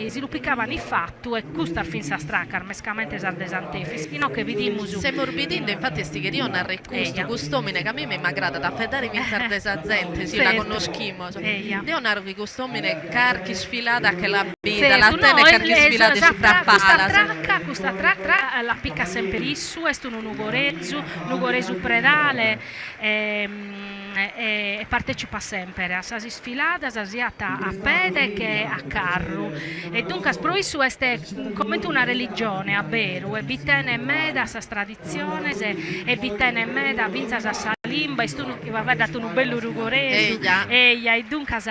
si lu picaban iffattu e custas fin sas traccas, mescamente sas de Sant'Efis, inoghe bidimus. Semus bidinde, infatis ti cherio narrer custu, cust'omine ca a mimi m'agradat a faeddare fintzas de sa zente, si la connoschimos, deo naro chi cust'omine carchi isfilada che l'at bida, la tenet carchi isfilada in subra palas. Custa tracca, custa tracca la picat semper issu, est unu nugoresu, nugoresu predale e partecipat semper a sas isfiladas siat a pede che a carru e duncas pro issu est comente una religione a beru e bi tenet meda a sas traditziones e bi tenet meda fintzas a sa limba, est unu chi faeddat unu bellu nugoresu, eja, e duncas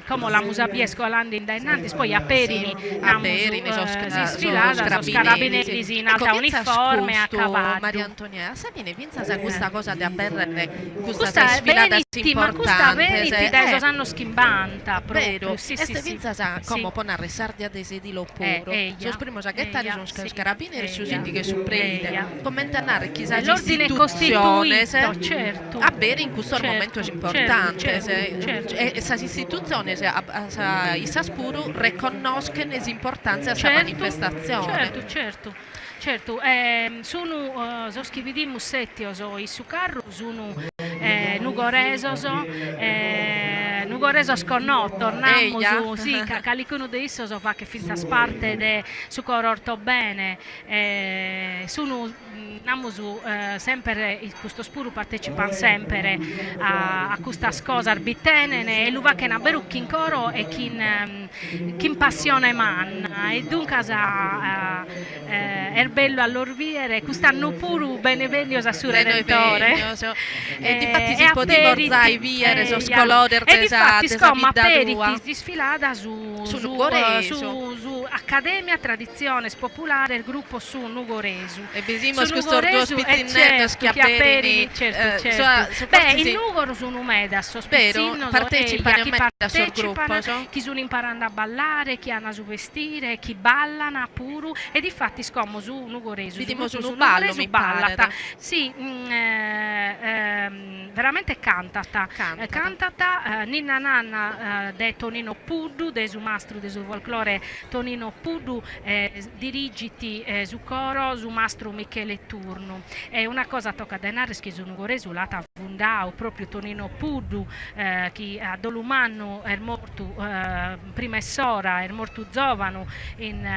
Como l'amus a bier colande in dae innantis, poi aperini, namus, s'isfilada, sos carabineris in alta uniforme a cabaddu. Maria Antonietta, a sa fine fintzas custa cosa de aberrer custas isfiladas importantes. Ma custa benit dae sos annos chimbanta propriu, si si si. Est fintzas, como po narrer, s'Ardia de Sedilo puru, sos primos a ghetare sun sos carabineris, su sindigu e su preide, comente a narrer chi sas istitutziones aberin custos momentos importantes e sas istitutziones issas puru reconnoschen s'importàntzia 'e sa manifestatzione. Certu, certu, certu. Sunu sos chi bidimus sètios in su carru sunu nugoresos, nugoresos connotos, namus, si, ca calicunu de issos faghet fintzas parte de su coro Ortobene, sunu Namus semper, custos puru partecipan semper a custas cosas, bi tenen e lu faghen a beru chin coro e chin chin passione manna e duncas. Est bellu a los bìere, cust'annu puru bene bènnios a su Redentore. E difatis si podimos zai bìere sos colores de sa de sa bidda tua. E difatis como aperit s'isfilada su su Nugoresu. Su Accademia Traditziones Populares Gruppo Su Nugoresu. E bidimus custos duos pitzinneddos chi aperin Certu, certu. Beh, in Nùgoro sun medas sos pitzinnos chi partecipan, chi sun imparande a ballare, chi an su bestire, chi ballan puru e difatis como su nugoresu, su gruppu su nugoresu ballat, si veramente cantat, cantat Ninna Nanna de Tonino Puddu, de su mastru de su folklore Tonino Puddu, dirigit su coro su mastru Michele Turnu. E una cosa tocat de narrer chi su nugoresu l'at fundau propriu Tonino Puddu, chi a dolu mannu est mortu prima 'e s'ora, est mortu zovanu in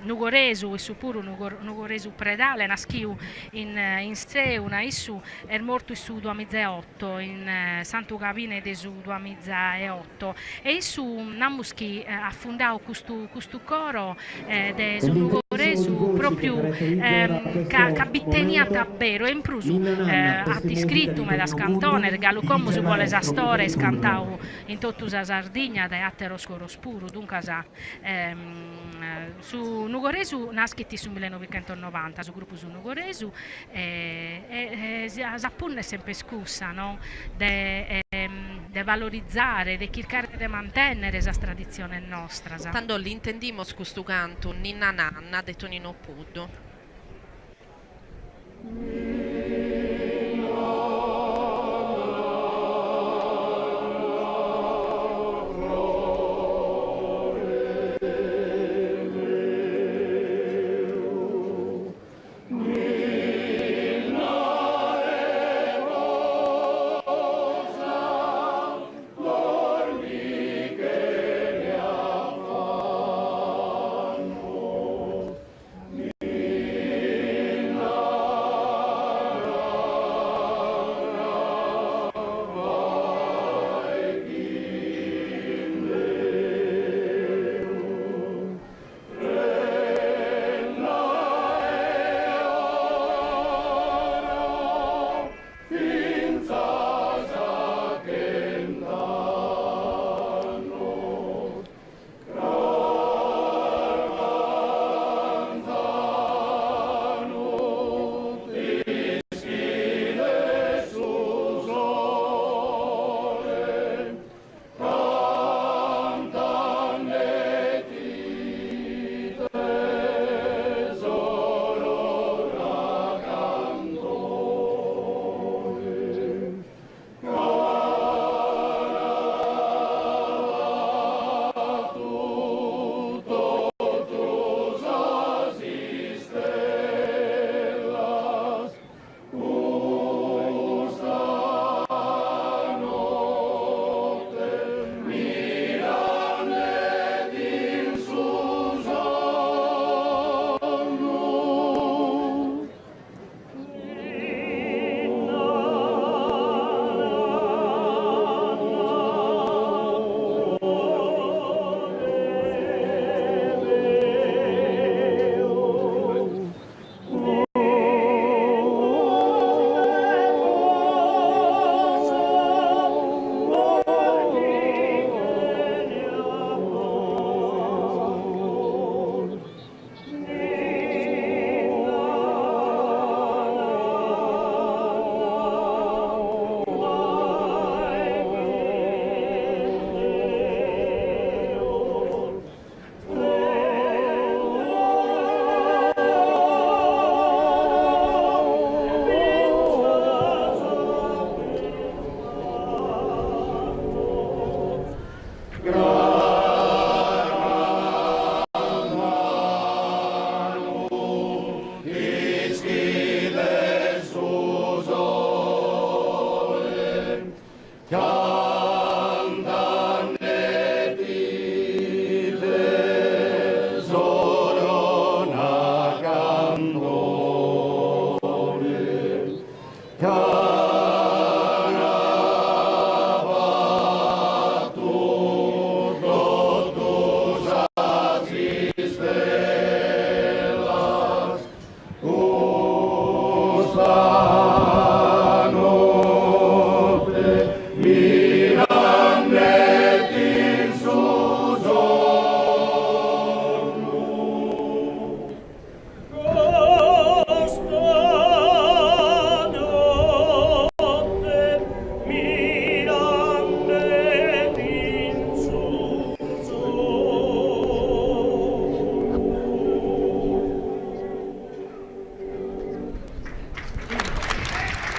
nugoresu, issu puru nugoresu predale, naschiu in in Seuna, issu est mortu in su duamiza e oto, in Santu Gabine de su duamiza e oto, e issu namus chi at fundau custu custu coro de È su l'interissimo di nugoresu voci che propriu caratterizza ora ca ca questo bi teniat momento. abberu e in prus Ninna Nanna, at questa è musica iscritu di medas Tonino Puddu, cantones, galu como dirige su il Coro 'e maestro s'Astore Michele est Turno. cantau in totu sa Sardigna dae ateros coros puru, duncas Su Nugoresu naschit in su millenovichentonovanta, su grupu Su Nugoresu, e sa punna est semper cussa, no, de de valorizare, de chircare de mantènnere sas traditziones nostras. Tando l'intendimos custu cantu Ninna Nanna de Tonino Puddu.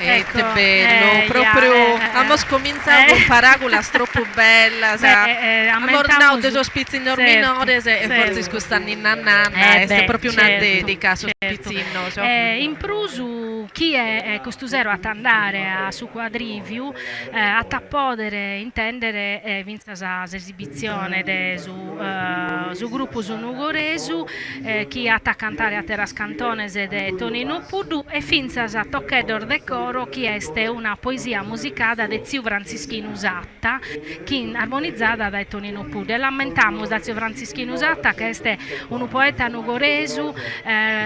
Ite bellu, propriu amos comintzadu cun paràgulas tropu bellas, amos nau de sos pitzinnos minores e fortzis custa ninna nanna est propriu una dedica a sos pitzinnos. In prus chie custu sero at a andare a su Quadriviu at a pòdere intèndere fintzas s'esibitzione de su su grupu Su Nugoresu chi at a cantare àteras cantones de Toninu Puddu e fintzas Tocheddos de coro chi est una poesia musicada de tziu Frantzischinu Satta chi armonizada dae Toninu Puddu e l'ammentamus a tziu Frantzischinu Satta ca est unu poeta nugoresu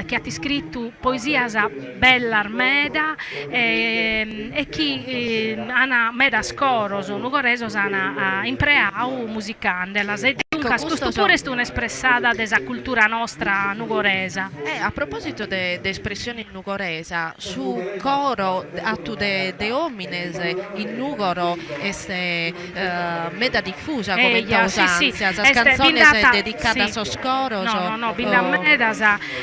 chi at iscritu poesias bellas meda e chi an medas coros nugoresos an impreadu musicandelas e duncas custu puru est un'espressada de sa cultura nostra nugoresa. E a propositu de espressione nugoresa, su coro atu de omines in Nugoro est meda difusa comente usantzia, sas cantzones dedicadas a sos coros. No, no, no, bi nd'at medas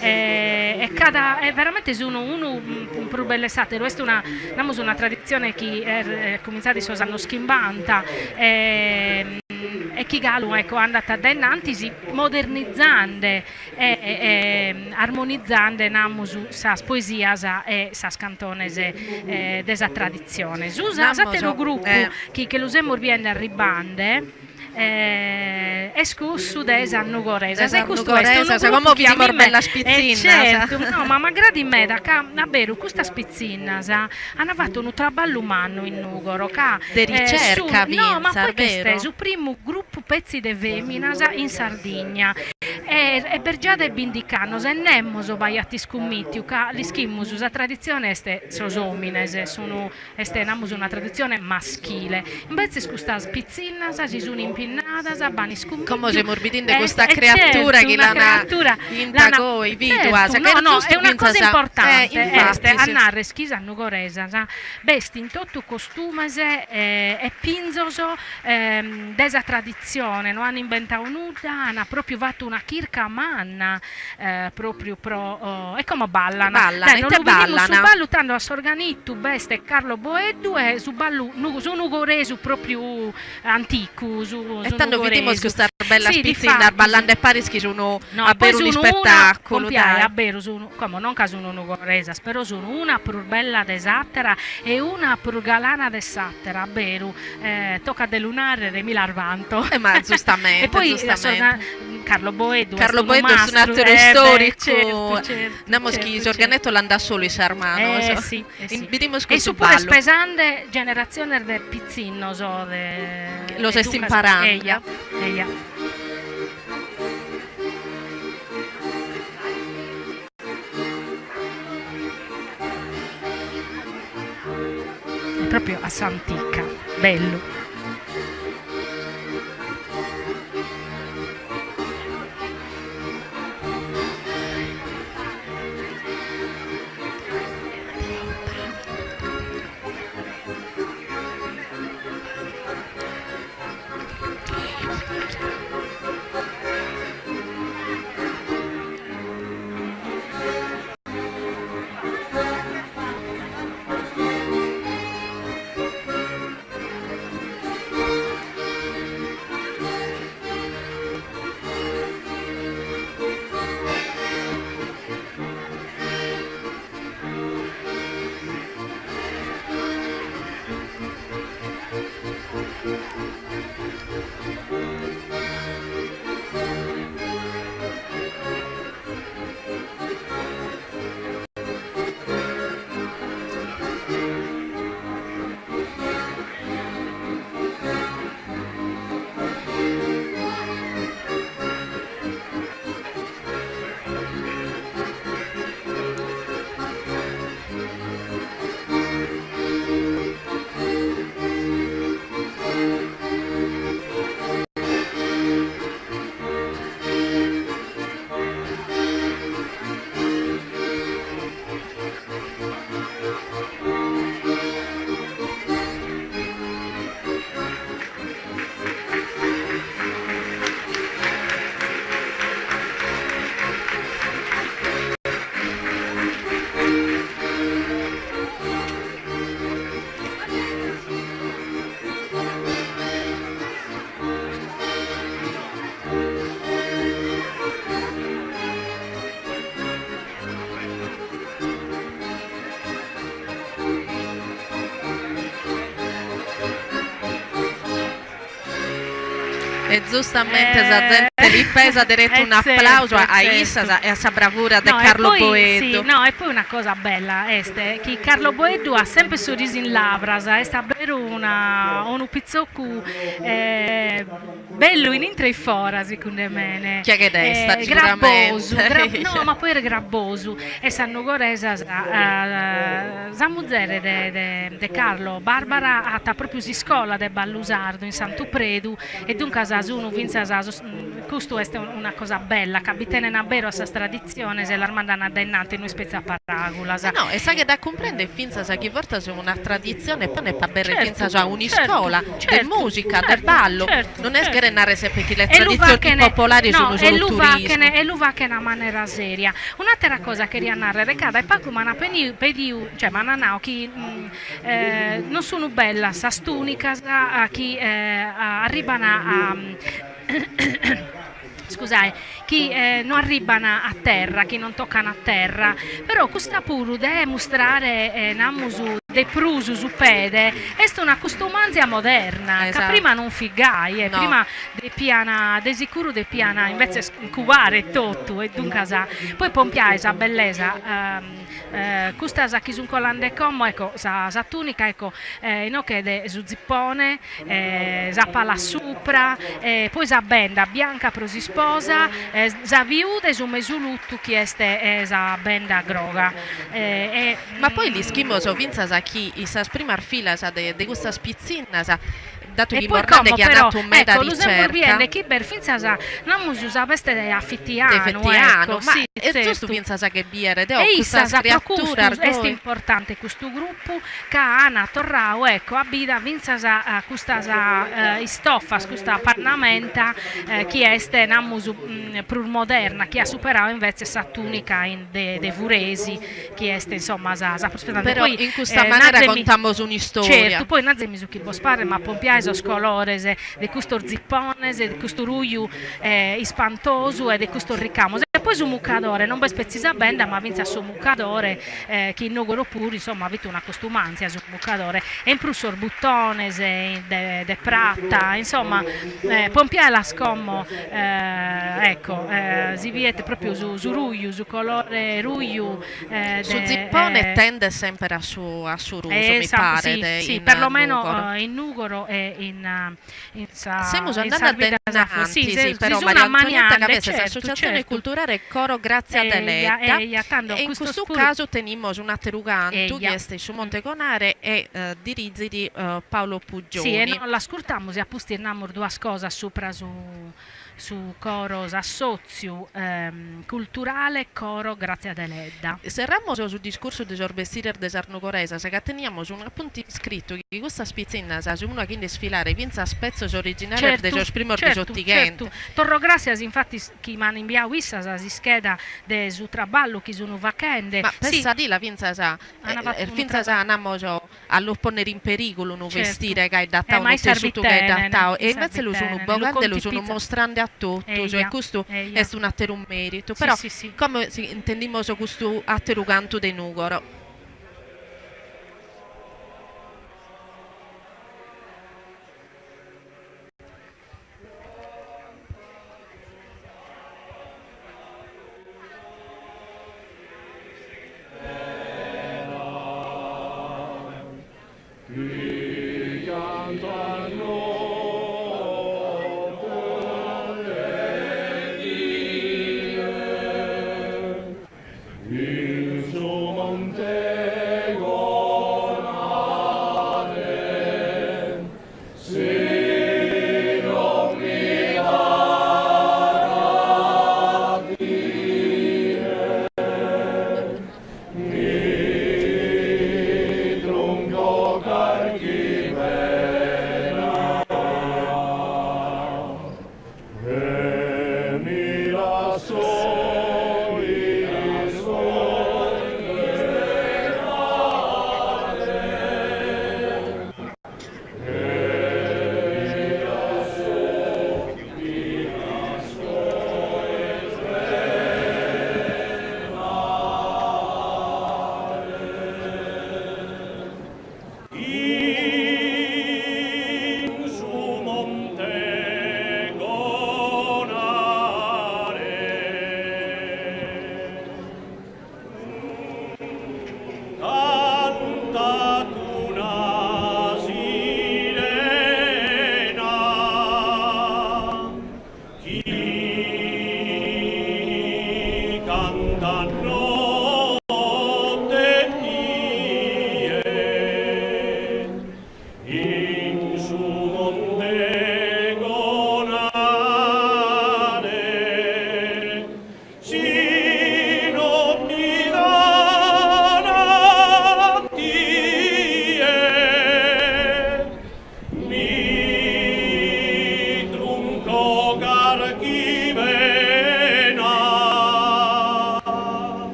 e cada e veramente sun unu prus bellu 'e s'ateru, est una, namus una traditzione chi est comintzada in sos annos chimbanta e chi galu ecco andat dae innantis modernizande e armonizande namus sas poesias e sas cantones de sa traditzione. Su s'ateru grupu chi che lu semus biende arribbande est cussu de sas nugoresas e custu est unu grupu chi a mimme certu no ma m'aggradit meda ca a beru custas pitzinnas an fatu unu traballu mannu in Nugoro ca de ricerca no ma poi ch'est su primu grupu petzi de feminas in Sardigna E b'est già dae bindich'annos e nemos b'aiat iscummìtiu ca l'ischimus sa traditzione est sos òmines, sun est namus una traditzione maschile. Imbetzes custas pitzinnas si sun impinnadas, b'an iscummìtiu. Como semus bidinde custa creatura chi l'an inta goi, bidu as, no no est una cosa importante est a narrer chi sas nugoresas bestin totu costumes e pinzos de sa traditzione, no an imbentadu nudda, an propriu fatu una chirca manna propriu pro e como ballan. Ballan, ite ite ballan? Su ballu tando a s'organittu b'est Carlo Boeddu e su ballu su nugoresu propriu anticu, su E tando bidimus custas bellas pitzinnas ballande paris chi sun a beru un'ispettaculu, dai. A beru sun, como non ca sun nugoresas, però sun una prus bella de s'atera e una prus galana de s'atera, a beru Tocat de lu nàrrere, mi las vanto. E ma giustamente, E poi giustamente. Carlo Boeddu est Carlo unu Boeddu est mastru, un'àteru eh beh, istòricu. certu, certu, Namos chi certu, certu. s'organetto l'andat solu in sas manos. Eh si, eh si. Bidimus E custu issu puru est ballu. pesande generatziones de pitzinnos de Los e est duncas imparande. eja, eja. Propriu a s'antica, bellu. E giustamente sa zente li pesat deretu un'aplausu a issas e a sa bravura de Carlo Boeddu. No, e poi una cosa bella est chi Carlo Boeddu at sempre su risu in lavras, est a beru una unu pitzocu bellu in intro e in fora, segundu mene. Chi 'aghet 'esta, Grabbosu, siguramente. no, ma poi est grabbosu. E sas nugoresas, sa muzere de de Carlo, Barbara, at propriu s'iscola de ballu sardu in Santu Predu e duncas sun fintzas sos, custu est una cosa bella, ca bi tenen a beru a sas traditziones e las mandan a dae innanti, no est petzi a paràgulas. No, e s'aghet a cumprender fintzas chi bortas una traditzione ponet aberrer fintzas a un'iscola de mùsica, de ballu, non est cheret narrer sempre chi le tradizioni popolari sun solu turismu. E lu faghen a manera seria. Un'atera cosa cheria narrer, ca dae pagu m'an pediu, cioè m'an nau chi non sun bellas sas tunicas chi arriban a scusai, chi no arriban a terra, chi non tocan a terra, però custa puru de mustrare, namus, de prus su pede, est una custumantzia moderna, ca prima non fit gai, e prima depian, de sicuru depian invetzes cubare totu, e duncas poi pompiai sa bellesa Custas chi sun colande como, ecco, sa sa tunica, ecco, inoghe de su zippone, sa pala supra, e poi sa benda bianca pro s'isposa, sa viuda e su mesu luttu chi est sa benda groga. E. Ma poi l'ischimus fintzas chi in sas primas filas de de custas pitzinnas Datu E chi poi bos nade como chi an però, atu meda ecco, lu semus ricerca. biende chi b'est fintzas, namus, sa veste de De afitianu, fetianu, ecco, ma sì, est giustu tzertu. fintzas a che biere deo E custas issas, pro custu creaturas est goi. importante custu gruppu, ca an torrau, ecco, a bida fintzas custas istofas, custa pannamenta chi est, namus, prus moderna, chi at superau invetzes sa tunica in de de furesi chi est insomma sa sa prus pesante. Però Poi in custa manera nazemi contamos un'istoria. Certu, poi nazemi su chi bos paret, ma pompiai sos colores de custos zippones, de custu ruju ispantosu e de custos ricamos. E poi su muccadore, non b'est petzi sa benda, ma fintzas su muccadore chi in Nugoro puru insomma fit una costumantzia su muccadore e in prus sos buttones de de prata, insomma pompialas como ecco si biet propriu su su ruju, su colore ruju de Su zippone tendet semper a su a su ruju, mi paret, si, in perlomeno Nugoro. in Nugoro e in in sa Semus in andende sas a biddas denantis, si però, sun Maria Antonietta, ca ammaniande, b'est certu s'associatzione certu culturale Coro Grazia Eia Deledda eia tando e in custos custu puru casu tenimos un'ateru cantu chi eia est su Monte Gonare e dirigit Paolo Si e Puggioni. nos l'ascurtamus e a pustis namus duas cosas supra su Su coro, s'assòtziu culturale Coro Grazia Deledda. Serramos su discursu de sos bestires de sas nugoresas ca teniamos un'apuntu iscritu chi custas pitzinnas sun faghende isfilare fintzas petzos originales de Certu, sos primos de certu, s'Otighentos. certu. Torro gràssias infatis chi m'an imbiadu issas s'ischeda de su traballu chi sun faghende. Ma Si. pensadila fintzas, An fatu unu fintzas traballu. namos a lu ponnere in perigulu unu Certu. bestire gai Eh, datau, ma unu issas bi tessutu gai tenen, datau, e issas invece bi lu sunu tenen, lu bogande, lu sunu contipitzan. mostrande a totus e Eia, custu eia. est un'ateru meritu, Si, però si, si. como si intendimos custu ateru cantu de Nugoro.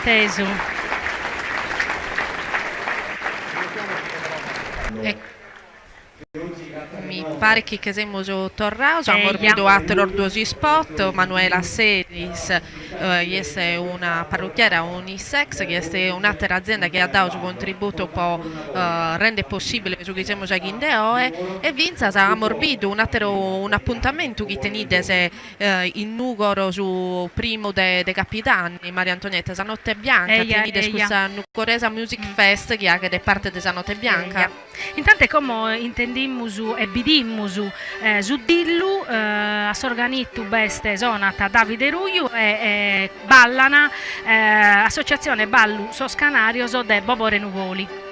intesu. Mi paret chi che semus torrados, amus bidu àteros duos ispot, Manuela Selis chi est una parruchiera unisex, chi est un'àtera azienda chi at dadu su contributu po render possìbile su chi semus faghende oe, e fintzas amus bidu un'àteru un'apuntamentu chi tenides in Nùgoro su primu de de Capidanni, Maria Antonietta, sa Notte Bianca, tenides custa Nugoresa Music Fest chi faghet parte de sa Notte Bianca. Intantu como intendimus e bidimus su dillu, a s'organittu b'est sonat Davide Ruju e ballan Associazione Ballu Sos Canarios de Bobore Nuvoli.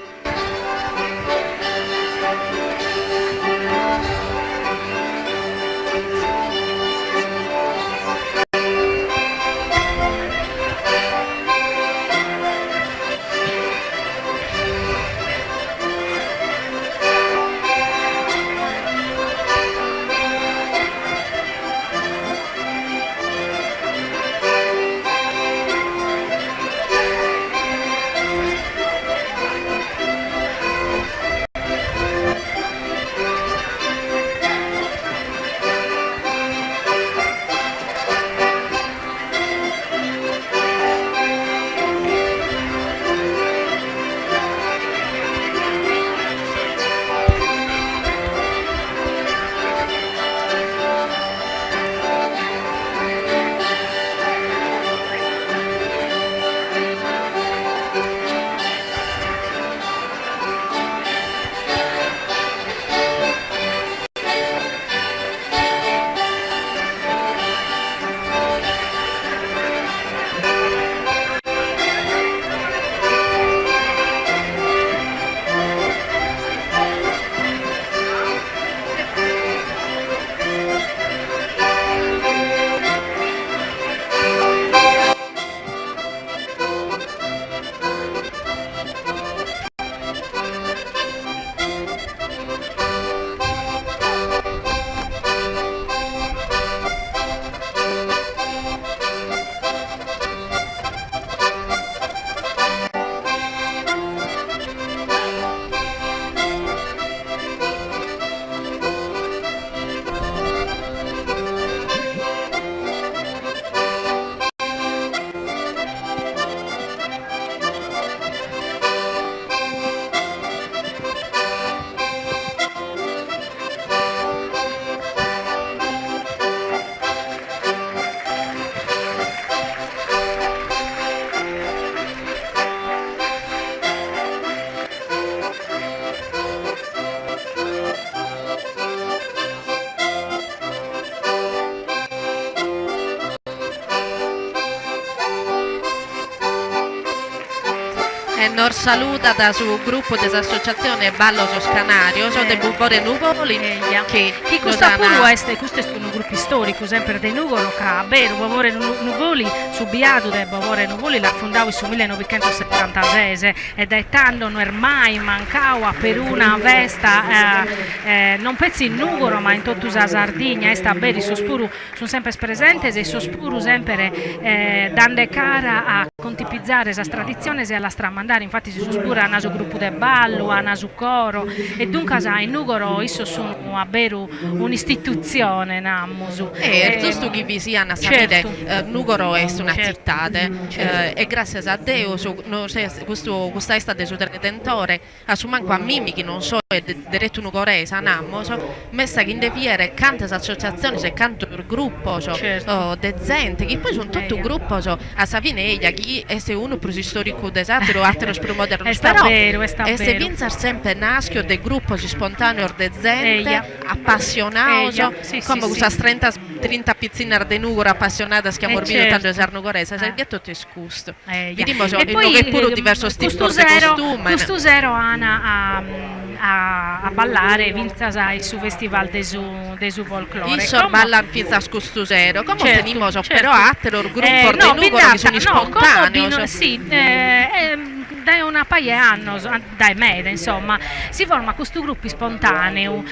E nos saludat su grupu de s'associatzione Ballo Sos Canarios de Bubore Nuvoli chi Chi custa puru est, custu est unu grupu istoricu semper de Nugoro ca a beru Bobore Nuvoli, su biadu de Bobore Nuvoli l'at fundadu in su millenovichentossetantases e dae tando no est mai mancadu a peruna festa non petzi in Nugoro ma in totu sa Sardigna, est a beru issos puru Sunt semper presentes e issos puru semper dande cara a contipizare sas traditziones e a las tramandare, infatis issos puru an su grupu de ballu, an su coro e duncas in Nùgoro issos sun a beru un'istitutzione, namus. E est giustu chi bi sian a sa fine, Nùgoro est una tzitade e gràssias a Deus custu custa 'esta de su Redentore A su mancu a mimi chi non soe deretu nugoresa, namos, m'est faghende biere cantas associatziones e cantos grupos de zente, chi poi sunt totu grupos a sa fine eja chi est unu prus istoricu de s'ateru, ateros prus modernos, però est fintzas sempre naschiu de grupos ispontaneos de zente apassionados, como cussas trinta pitzinnas de Nugoro apassionadas chi amus bidu tando sas nugoresas, e totu est custu. Bidimos inoghe puru diversos tipos de costùmene. Custu sero an a a ballare fintzas in su festival de su de su folklore. Issos ballant fintzas custu sero. Como tenimos però àteros grupos de Nùgoro chi sun ispontàneos. Si. dae una paja 'e annos, dae meda insomma, si format custu gruppu ispontaneu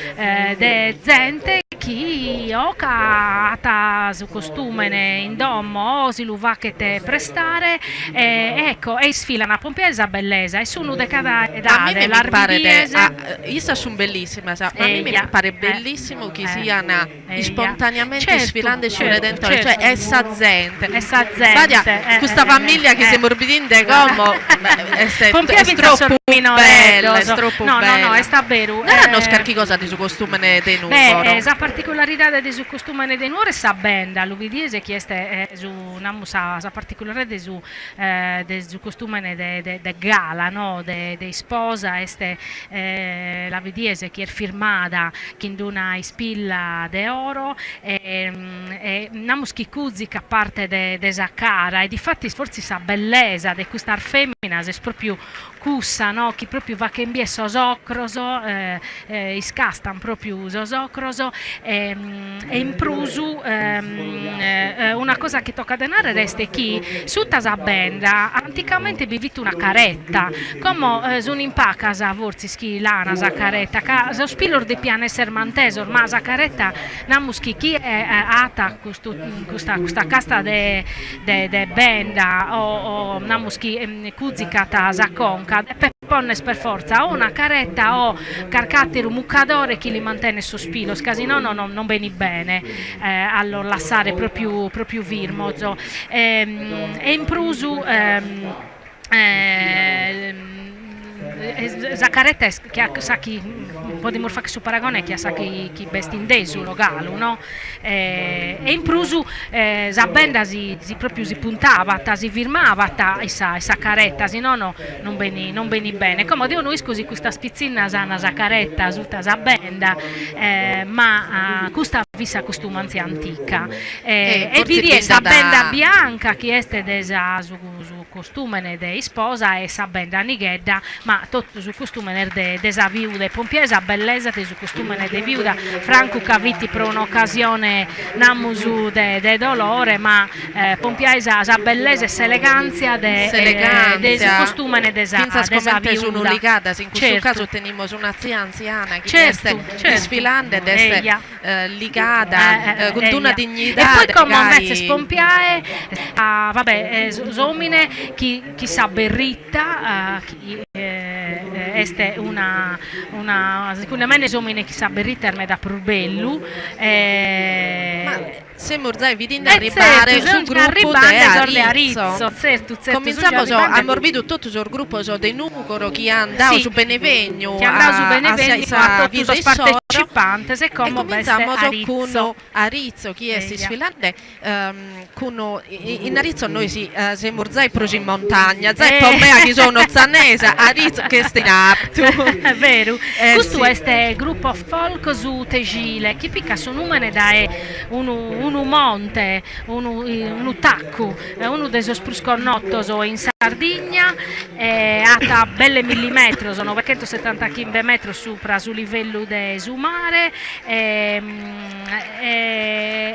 de zente chi o ca at su costumene in domo o si lu faghet prestare e ecco e isfilan a pompiare sa bellesa e sun de cada edade, las bidies. Issas sun bellissimas, ma a mimmi mi paret bellissimu chi sian ispontaneamente isfilande su Redentore, cioè est sa zente, est sa zente, Badia, custa familia chi semus bidinde como est est troppu bella, est troppu bella. No, no, no, est abberu. Naranos carchi cosa de su costumene de Nugoro. Beh, sa particularidade de su costumene de Nuoro est sa benda, lu bidies chi est su, namus sa sa particularidade de su de su costumene de de gala, no, de de isposa est la bidies chi est firmada chin d'una ispilla de oro e namus chi cuzicat parte de de sa cara e difatis fortzis sa bellesa de custas feminas est propriu cussa no chi propriu faghen bier sos ocros iscastan propriu sos ocros e in prus una cosa chi tocat de narrer est chi suta sa benda anticamente bi fit una caretta Como sun in pacas fortzis chi l'an sa caretta, ca sos pilos depian esser mantesos, ma sa caretta namus chi chie at custu custa custa casta de de de benda o o namus chi cuzicat sa conca depet ponner per fortza o una caretta o carch'ateru mucadore chi li mantenet sos pilos, ca si nono non benit bene a los lassare propriu propriu firmos e in prus Sa caretta est che a sa chi podimus fagher su paragone che a sa chi chi b'est in Desulo galu no e in prus sa benda si si propriu si puntabat si firmabat in sa in sa caretta si nono non benit non benit bene como deo no isco si custas pitzinnas an sa caretta suta sa benda ma custa fit sa costumanzia antica e bidies sa benda bianca chi est de sa su su costùmene de isposa e sa benda nighedda, ma totu su costùmene est de de sa viuda e pompiai sa bellesa de su costùmene de viuda, francu ca fit pro un'ocasione namus de de dolore, ma pompiai sa sa bellesa e s'elegàntzia de de su costùmene de sa Fintzas de sa comente sunu viuda. ligadas, in custu Certu. casu tenimus una tzia antziana chi Certu, est certu. isfilande ed est Eia. ligada cun d'una dignidade E poi como imbetzes pompiae a va bè s'omine chi chi sa berritta chi est una una segundu mene s'omine chi sa berritta est meda prus bellu Ma semus zai bidinde arribbare su gruppu de Aritzo. Tzertu tzertu Comintzamos, amus bidu totu sos gruppos de Nùgoro chi an dadu su benevegnu chi an dadu su benevegnu a totu sos partecipantes e como b'est Aritzo. Cun Aritzo chi est isfilande cun in Aritzo nois semus zai prus in montagna, zai po mea chi so un'otzanesa Aritzo ch'est in artu. Est beru, custu est Gruppo Folk Su Texile chi picat su numene dae unu unu monte, unu unu taccu, unu de sos prus connotos in Sardigna, at belle milli metros, novechentosetantachimbe metros supra su livellu de su mare e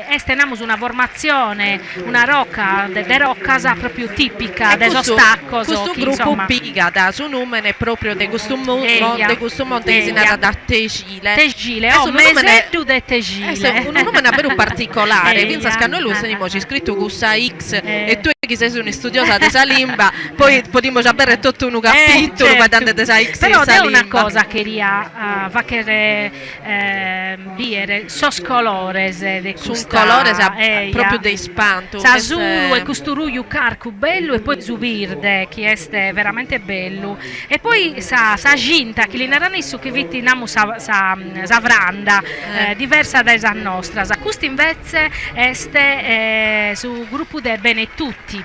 est namus una formatzione, una roca de rocas propriu tipica de sos taccos Custu gruppu pigat su numene propriu de custu de custu monte chi si narat Texile. Texile, o Meseddu de Texile. Est unu numene aberu particolare, fintzas ca nois lu tenimus iscritu cun sa X e tue chi ses un'istudiosa de sa limba poi podimus aberrer totu unu capitulu faeddende de sa X in sa limba. Però deo una cosa cheria fagher biere sos colores de custa. Sun colores propriu de ispantu. S'asulu e custu ruju carcu bellu e poi su birde chi est veramente bellu e poi sa sa cinta chi li naran issu chi fit namus sa sa sa franda diversa dae sas nostras. Custu invetze est su gruppu de Benetutti.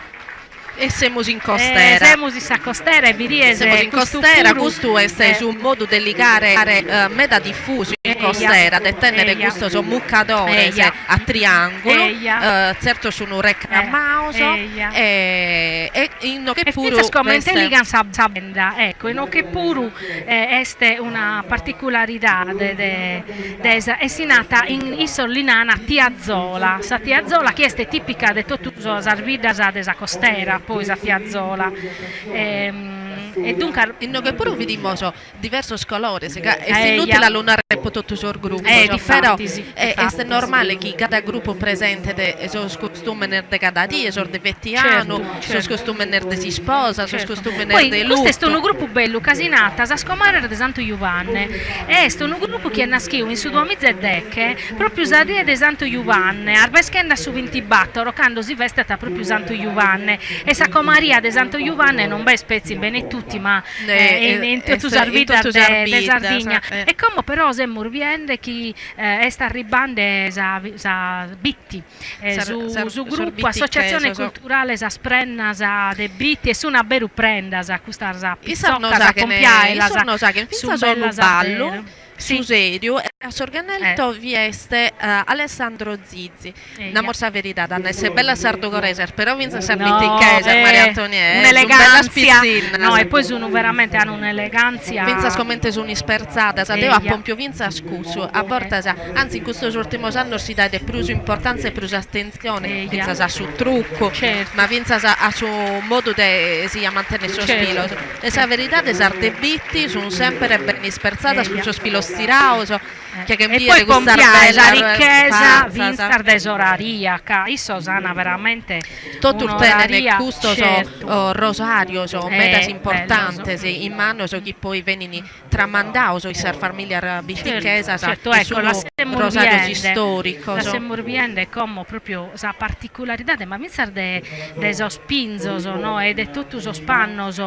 E semus in costera. Semus in sa costera e bidies Semus in costera, custu est su modu de ligare meda difusu in costera, de tènnere custos mucadores a triàngulu, tzertos sun recramados e inoghe puru. E fintzas comente ligan sa benda, ecco, inoghe puru est una particularidade de de sa e si nat in issos li nana tiazola, sa tiazola chi est tipica de totu sas biddas de sa costera, poi sa tiazola. E duncas. Inoghe puru bidimos diversos colores, ca est inutile a lu narrer po totu sos grupos, però est normale chi cada grupu presentet sos costùmenes de cada die, sos de fetianu, sos costùmenes de s'isposa, sos costùmenes de lutu. Custu est unu grupu bellu ca si nat Sas Comares de Santu Jubanne e est unu grupu chi est naschiu in su duamiza e deche, propriu sa die de Santu Jubanne, arbeschende a su bintibattoro, cando si festat propriu Santu Jubanne, e sa comaria de Santu Jubanne non b'est petzi in Benetutti ma in totu sas biddas de Sardigna. E como però semus biende chi est arribbende sa sa Bitti, su su gruppu Associazione Culturale Sas Prennas de Bitti e sun abberu prendas custas pitzocas a pompiaelas, sun bellas abberu. Su seriu e a s'organelto vi est Alessandro Zizi. Namos sa veridade, an esser bellas sas nugoresas, però fintzas sas bitichesas, Maria Antonia, eh, sun bellas pitzinnas. No, e poi sun veramente, an un'elegantzia. Fintzas comente sun ispertzadas, deo apompio fintzas cussu, a bortas, antzis in custos urtimos annos si daet prus importantzia e prus atentzione fintzas a su truccu, ma fintzas a su modu de si mantenner sos pilos. E sa veridade sas de Bitti sun semper bene ispertzadas cun sos pilos tirados chi E poi pompiare sa richesa fintzas de s'oraria, ca issos an veramente Totus tenen custos rosarios medas importantes in manos chi poi benin tramandados in sas familias bitichesas e sun rosarios istoricos. La semus biende como propriu sa particularidade, ma fintzas de de sos pinzos no e de totu sos pannos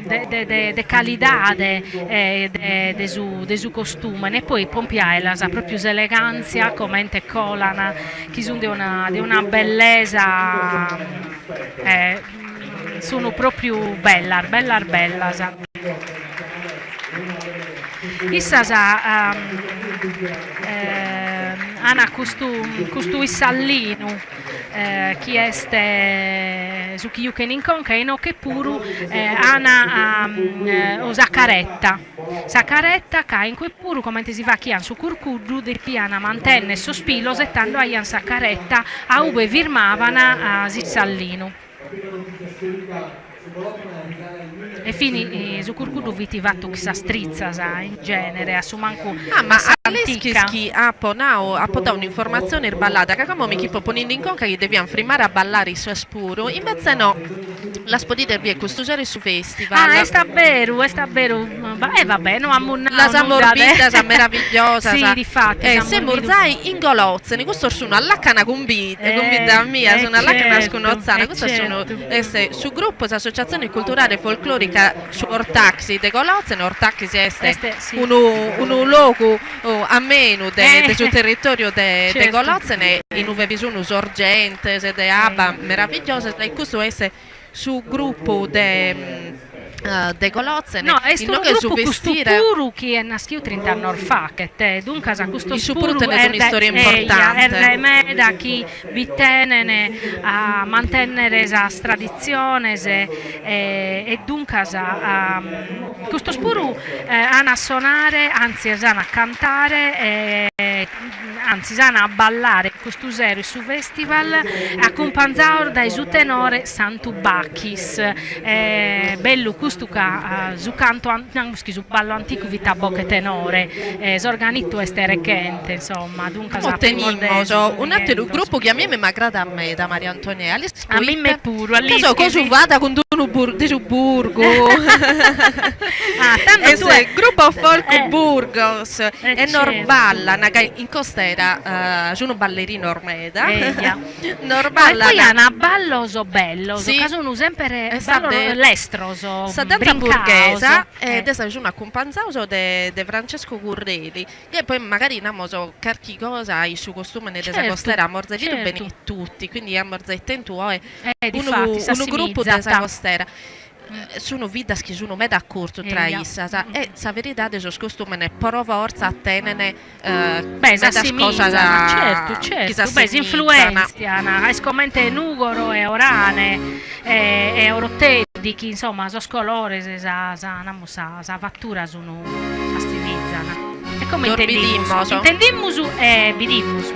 de de de calidade de de su de su costumene e poi pompiaelas propriu s'elegantzia comente colan chi sun de una de una bellesa Sunu propriu bellas, bellas bellas. Issas an custu custu issallinu chi est su chi juchen in conca e inoche puru an sa caretta, sa caretta ca in cue puru comente si fachian su curcuddu depian mantenner sos pilos e tando aian sa caretta a ube firmaban s'issallinu. E fini su curcuddu fit fatu chin sas tritzas in genere, a su mancu Ah, ma a l'ischis chi apo nau, apo dau un'informatzione irballada, ca como mi ch'ipo poninde in conca chi devian frimmare a ballare issas puru, imbetze no, las podides bier custu sero in su festival. Ah, est a beru, est a beru, e va bè, no amus nau Las amus nudda de bidas meravigliosas. Si, difatis, E amus semus bidu. zai in Golotzene, custos sun a lacana cun cun bidda mia, sun a lacanas cun Otzana, custos sun, est su gruppu, s'associatzione culturale folclorica Su Ortaxi de Golotzene, Ortaxi est unu unu logu amenu de de su territoriu de de Golotzene in ue bi sun sorgentes de abba meravigliosas e custu est su gruppu de de Golotzene, No, est unu inoghe su gruppu custu bestire. puru chi est naschiu trint'annos faghet, duncas custos Issu puru puru tenet est un'istoria de eia, est importante. dae meda chi bi tenen a mantennere sas traditziones e duncas custos puru an a sonare, antzis an a cantare antzis an a ballare custu sero in su festival acumpanzados dae su tenore Santu Bachis. Bellu custu ca su cantu, namus chi su ballu anticu fit a boche tenore, s'organittu est rechente, insomma, duncas Como tenimos un'ateru gruppu chi a mie m'agradat meda, Maria Antonietta, a l'ischis A mimma puru, a Ca so l'ischis. cosuvada cun d'unu de su Burgu. Ah, tando tue. Est Gruppo Folk Burgos e nos ballan, ca in costera sun ballerinos meda, nos ballan. E poi an ballos bellos, ca sun sempre ballos lestros, Sa danza burghesa e de sun acumpanzados de Francesco Curreli Che poi magari namos carchi cosa in su costumene de sa costera amos zai bidu Benetutti, quindi amos zai tentu oe unu unu gruppu de sa costera. Sunu biddas chi sunu meda acurtzu tra issas e sa veridade sos costumenes pro fortza tenen medas cosas chi s'assimizan. S'influentzian, est comente Nugoro e Orane e Oroteddi chi insomma sos colores sa sa namus sa sa fattura sunu s'assimizan. E como intendimus, intendimus e bidimus.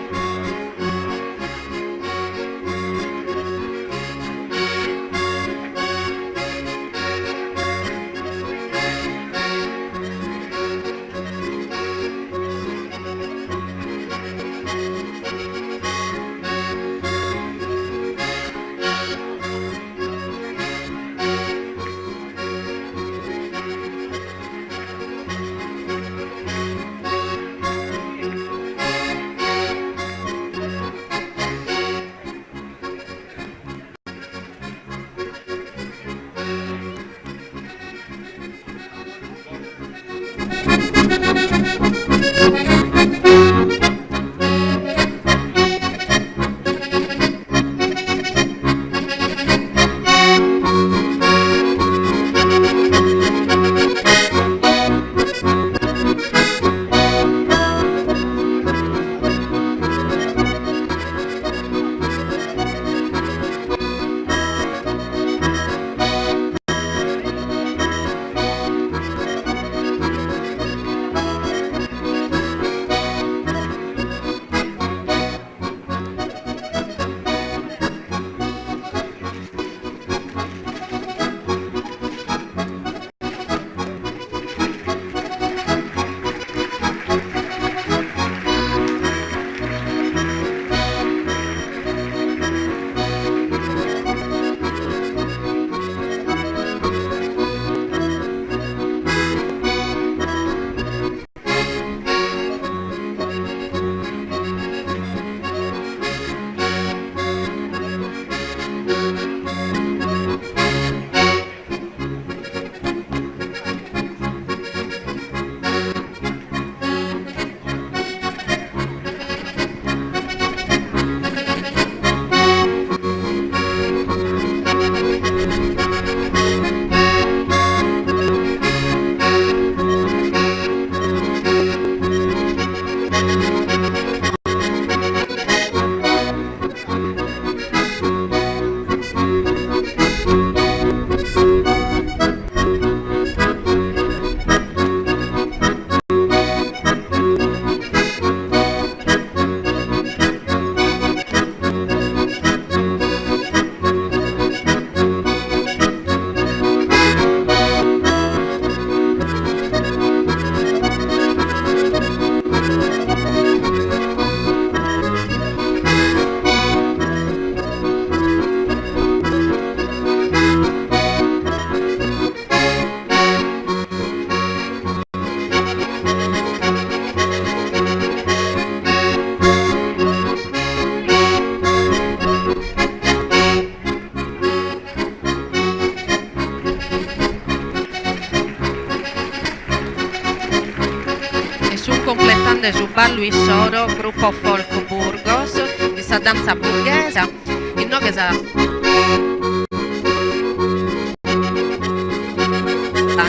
faghende su ballu issoro Gruppo Folk Burgos in sa danza burghesa, inoghe sa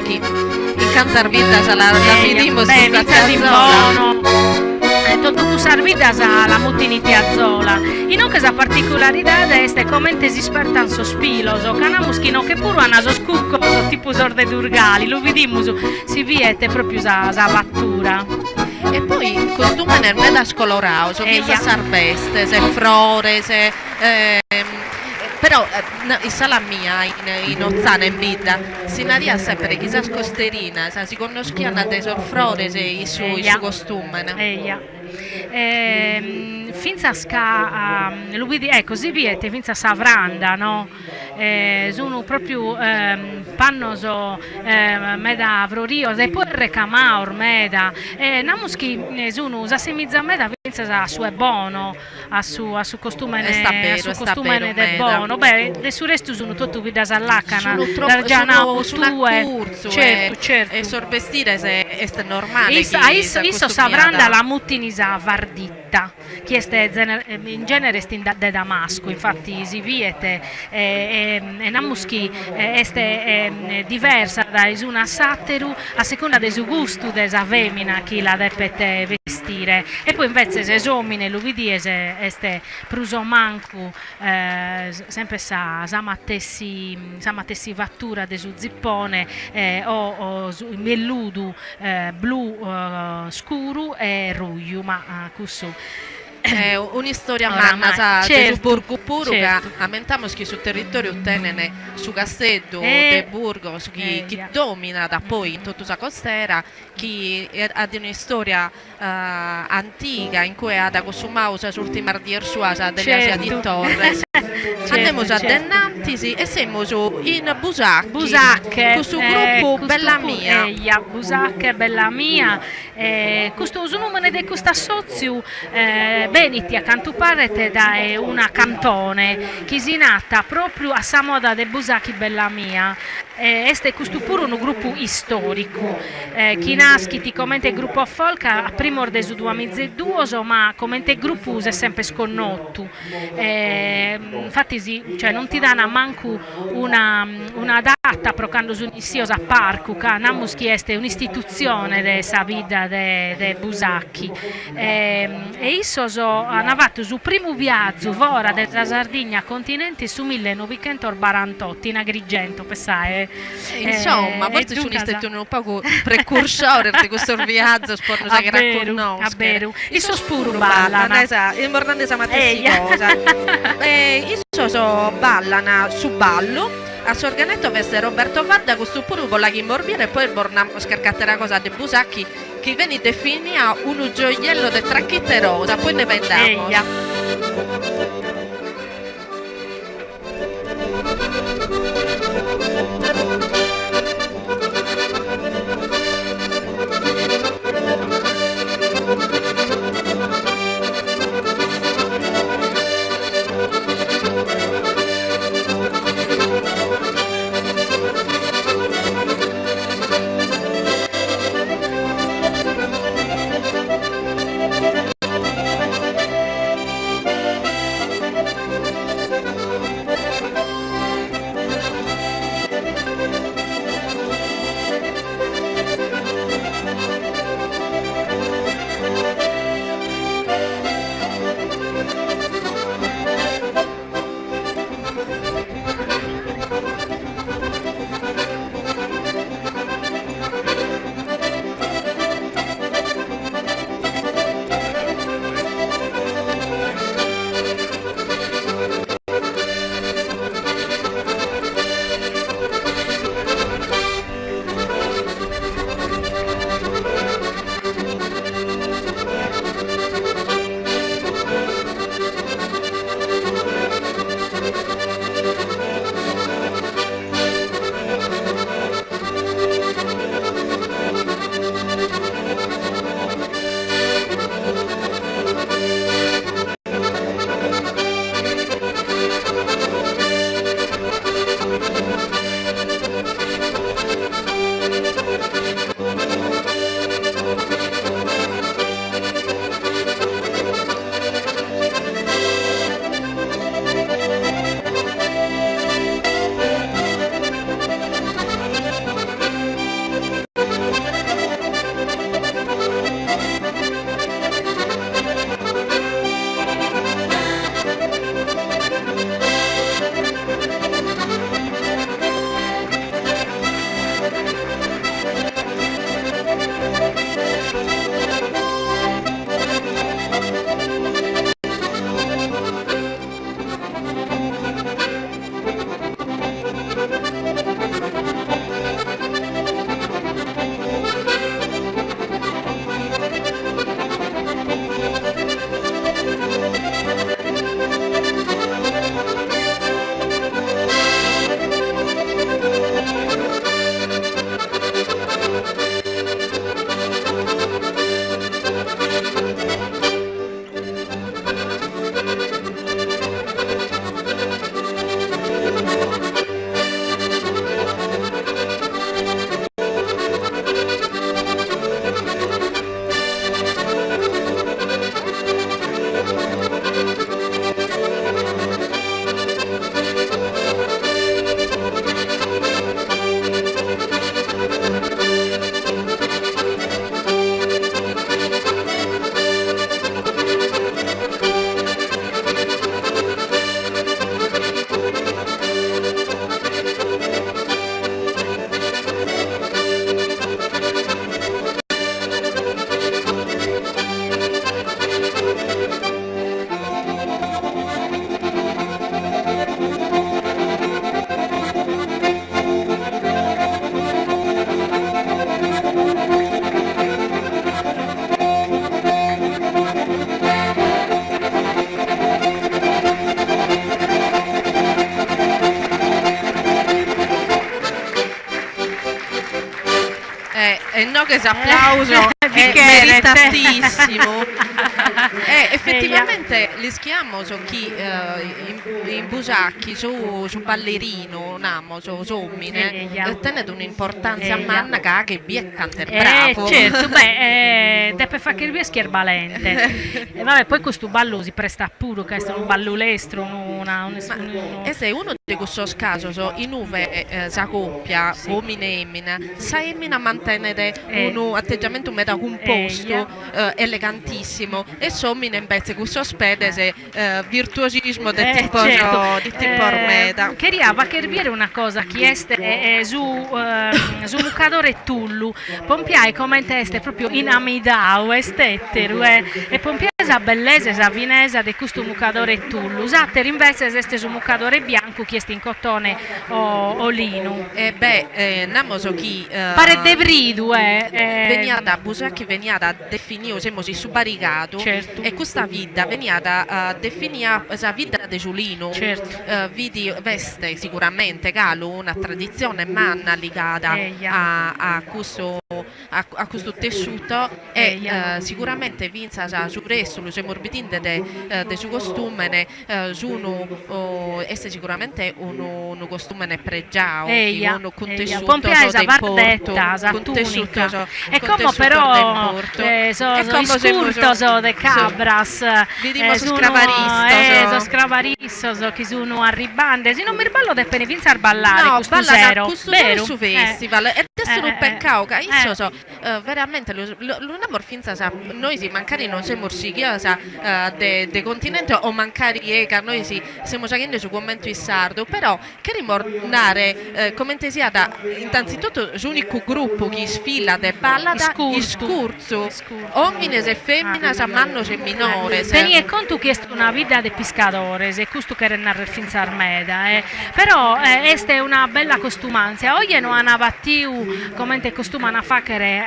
chi in cantas biddas la bidimus custa tiazola. Totu cussas biddas la mutini tiazola. Inoghe sa particularidade est comente s'ispertan sos pilos, ca namus chi inoghe puru an sos cuccos tipu sos de Durgali, lu bidimus, si biet propriu sa sa fattura. E poi costumenes medas colorados, fintzas sas bestes, frores, però in s'ala mia, in Otzana, in bidda, si nariat sempre chi sas costerinas si connoschiant dae sos frores in su in su costumene. Eja. Fintzas ca lu bidi, ecco, si biet fintzas sa franda, no, sun propriu pannos meda frorios e poi recamados meda e namus chi sun, s'assimizan meda fintzas a su 'e Bono a su a su costumene a su costumene de Bono, beh de su restu sun totu biddas a lacana, l'as già nau tue, certu certu. E sos bestires est normale chi a issos sa franda la mutini sa farditta, chi est in genere est de damascu, infatti si biet e namus chi est diversa dae s'unu a s'atteru a secunda de su gustu de sa femina chi la depet bestire e poi invetzes s'omine lu bidies est prus o mancu sempre sa sa matessi sa matessi fattura de su zippone o su melludu blu scuru e ruju ma cussu Un'istoria manna sa de su Burgu puru ca ammentamus chi su territoriu tenet su casteddu de Burgos chi chi dominat poi in totu sa costera chi at un'istoria antiga in cue at cossumadu sas urtimas dies suas Adelàsia di Torres. Andemus a denantis e semus in Busachi, custu grupu Bella Mia. Eja, Busache Bella Mia Custu, su nùmene de custu assòtziu benit, a cantu paret, dae una cantone chi si nat pròpriu a sa moda de Busachi bella mia. Est custu puru unu grupu istòricu chi naschit comente gruppo folk a primos de su duamizaeduos, ma comente grupu s'est semper connotu. Infatis, cioè, non ti dan mancu una una data pro cando sun issios a parcu, ca namus chi est un'istitutzione de sa bidda de de Busachi. E issos an fatu su primu viazu fora de sa Sardigna continente in su millenovichentos-barantotto in Agrigento, pensae. Insomma, fortzis sun istetios unu pagu precursores de custos viazos po nos fagher a connoschere. A beru, issos puru ballan. Semus nande sa matessi cosa. Issos ballan su ballu, a s'organetto b'est Roberto Fadda, custu puru bos l'aghimos biere e poi bos namos carchi atera cosa de Busachi chi benit definia unu gioiello de trachite rosa, poi nde faeddamos. E inoghe s'aplauso est meritatissimu. E effettivamente l'ischiamos chi in Busachi su su ballerinu, namos, s'omine, tenet un'importantzia manna ca faghet bier cantu est bravu. Certu, beh, depet fagher bier chi est balente. E va bè, poi custu ballu si prestat puru ca est unu ballu lestru, unu una Ma est unu de cussos casos in ue sa còpia, òmine e èmina, sa èmina mantenet unu ategiamentu meda cumpostu, elegantissimu, e s'òmine imbetze cun sos pedes virtuosismo de tipos de tipos meda. Cheria fagher biere una cosa chi est su su mucadore tullu, pompiai comente est propriu inamidau, est teteru e pompiai sa bellesa e sa finesa de custu mucadore tullu, s'ateru imbetzes est su mucadore biancu chi est in cotone o linu. E beh, namos chi. Paret de bridu eh. Beniat, Busachi beniat definiu, semus in su Barigadu, e custa bidda beniat definia sa bidda de su linu, fit, b'est siguramente galu una traditzione manna ligada a custu a custu tessuto e siguramente fintzas su restu, lu semus bidinde de de su costùmene, sunu est siguramente unu unu costùmene pregiadu chi unu cun tessutos de importu cun tessutos e como però sos iscurtos de Cabras bidimus sos crabaristos sos crabarissos chi sunu arribbande si non m'irballo depen fintzas ballare custu sero custu sero su festival e est unu peccadu ca issos Veramente lu namus fintzas nois mancari non semus sighias de de continente o mancari e ca nois semus faghende su commentu in sardu, però cherimus nare comente siat intanzitotu s'unicu gruppu chi isfilat e ballat iscurtzu, omines e feminas, mannos e minores. Tenie contu chi est una bidda de piscadores e custu cheret narrer fintzas meda e però est una bella costumantzia, oje no an batiu comente costuman a fàghere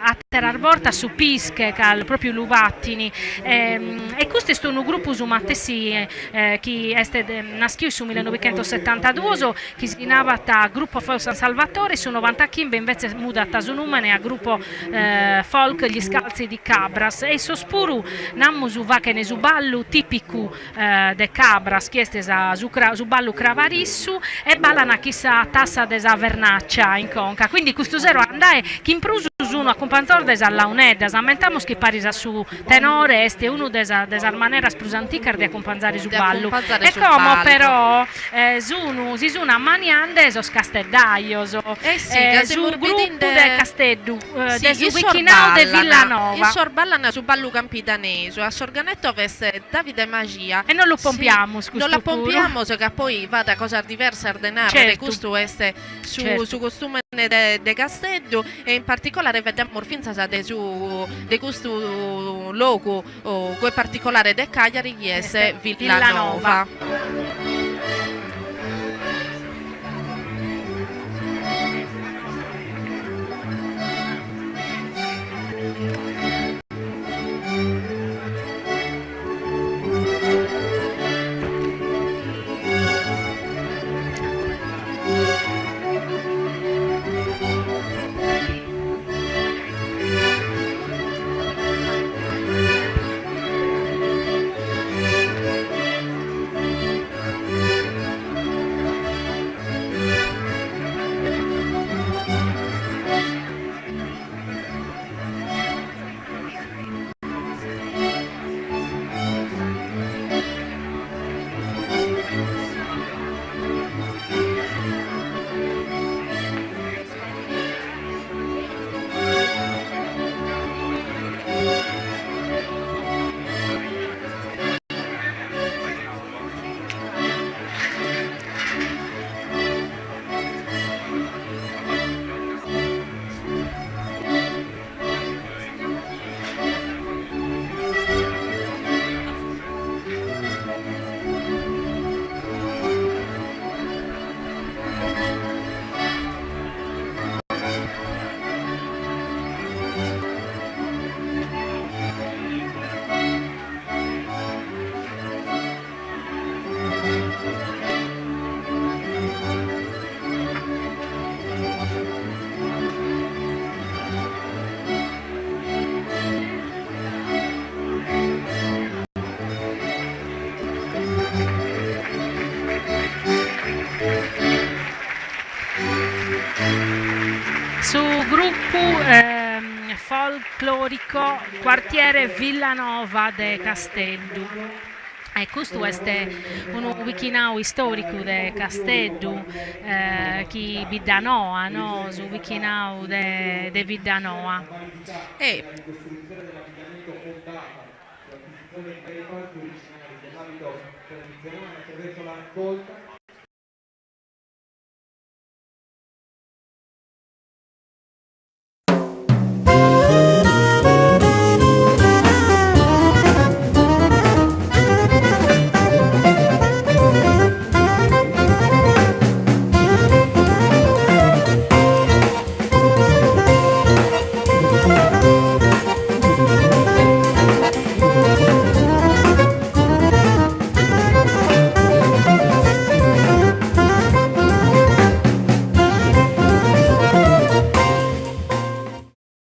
àteras bortas su pische ca pròpiu lu batini e custu est unu grupu su matessi chi est naschiu in su millenovichentossetantaduos chi si nabat Gruppo Folk San Salvatore, in su novantachimbe imbetzes mudat su nùmene a Gruppo Folk Gli Scalzi di Cabras e issos puru namus faghen su ballu tìpicu de Cabras chi est sa su su ballu crabarissu e ballan chin sa tassa de sa vernaccia in conca, quindi custu sero andae chi in prus sun acumpanzados de sas launeddas, ammentamus chi paris a su tenore est unu de sa de sas maneras prus anticas de acumpanzare su ballu e como però sun si sun ammaniande sos casteddajos su gruppu de Casteddu de su bichinau de Villanova. Issos ballan su ballu campidanesu, a s'organetto b'est Davide Maxia. E non lu pompiamus custu puru. Non la pompiamus ca poi b'at cosas diversas de narrer, custu est su su costumene de de Casteddu e in particolare faeddamus fintzas de su de custu logu goi particolare de Cagliari chi est Villanova. Gruppu folclorico quartiere Villanova de Casteddu. E custu est unu bichinau istòricu de Casteddu, chi Biddanoa, no, su bichinau de de Biddanoa. E.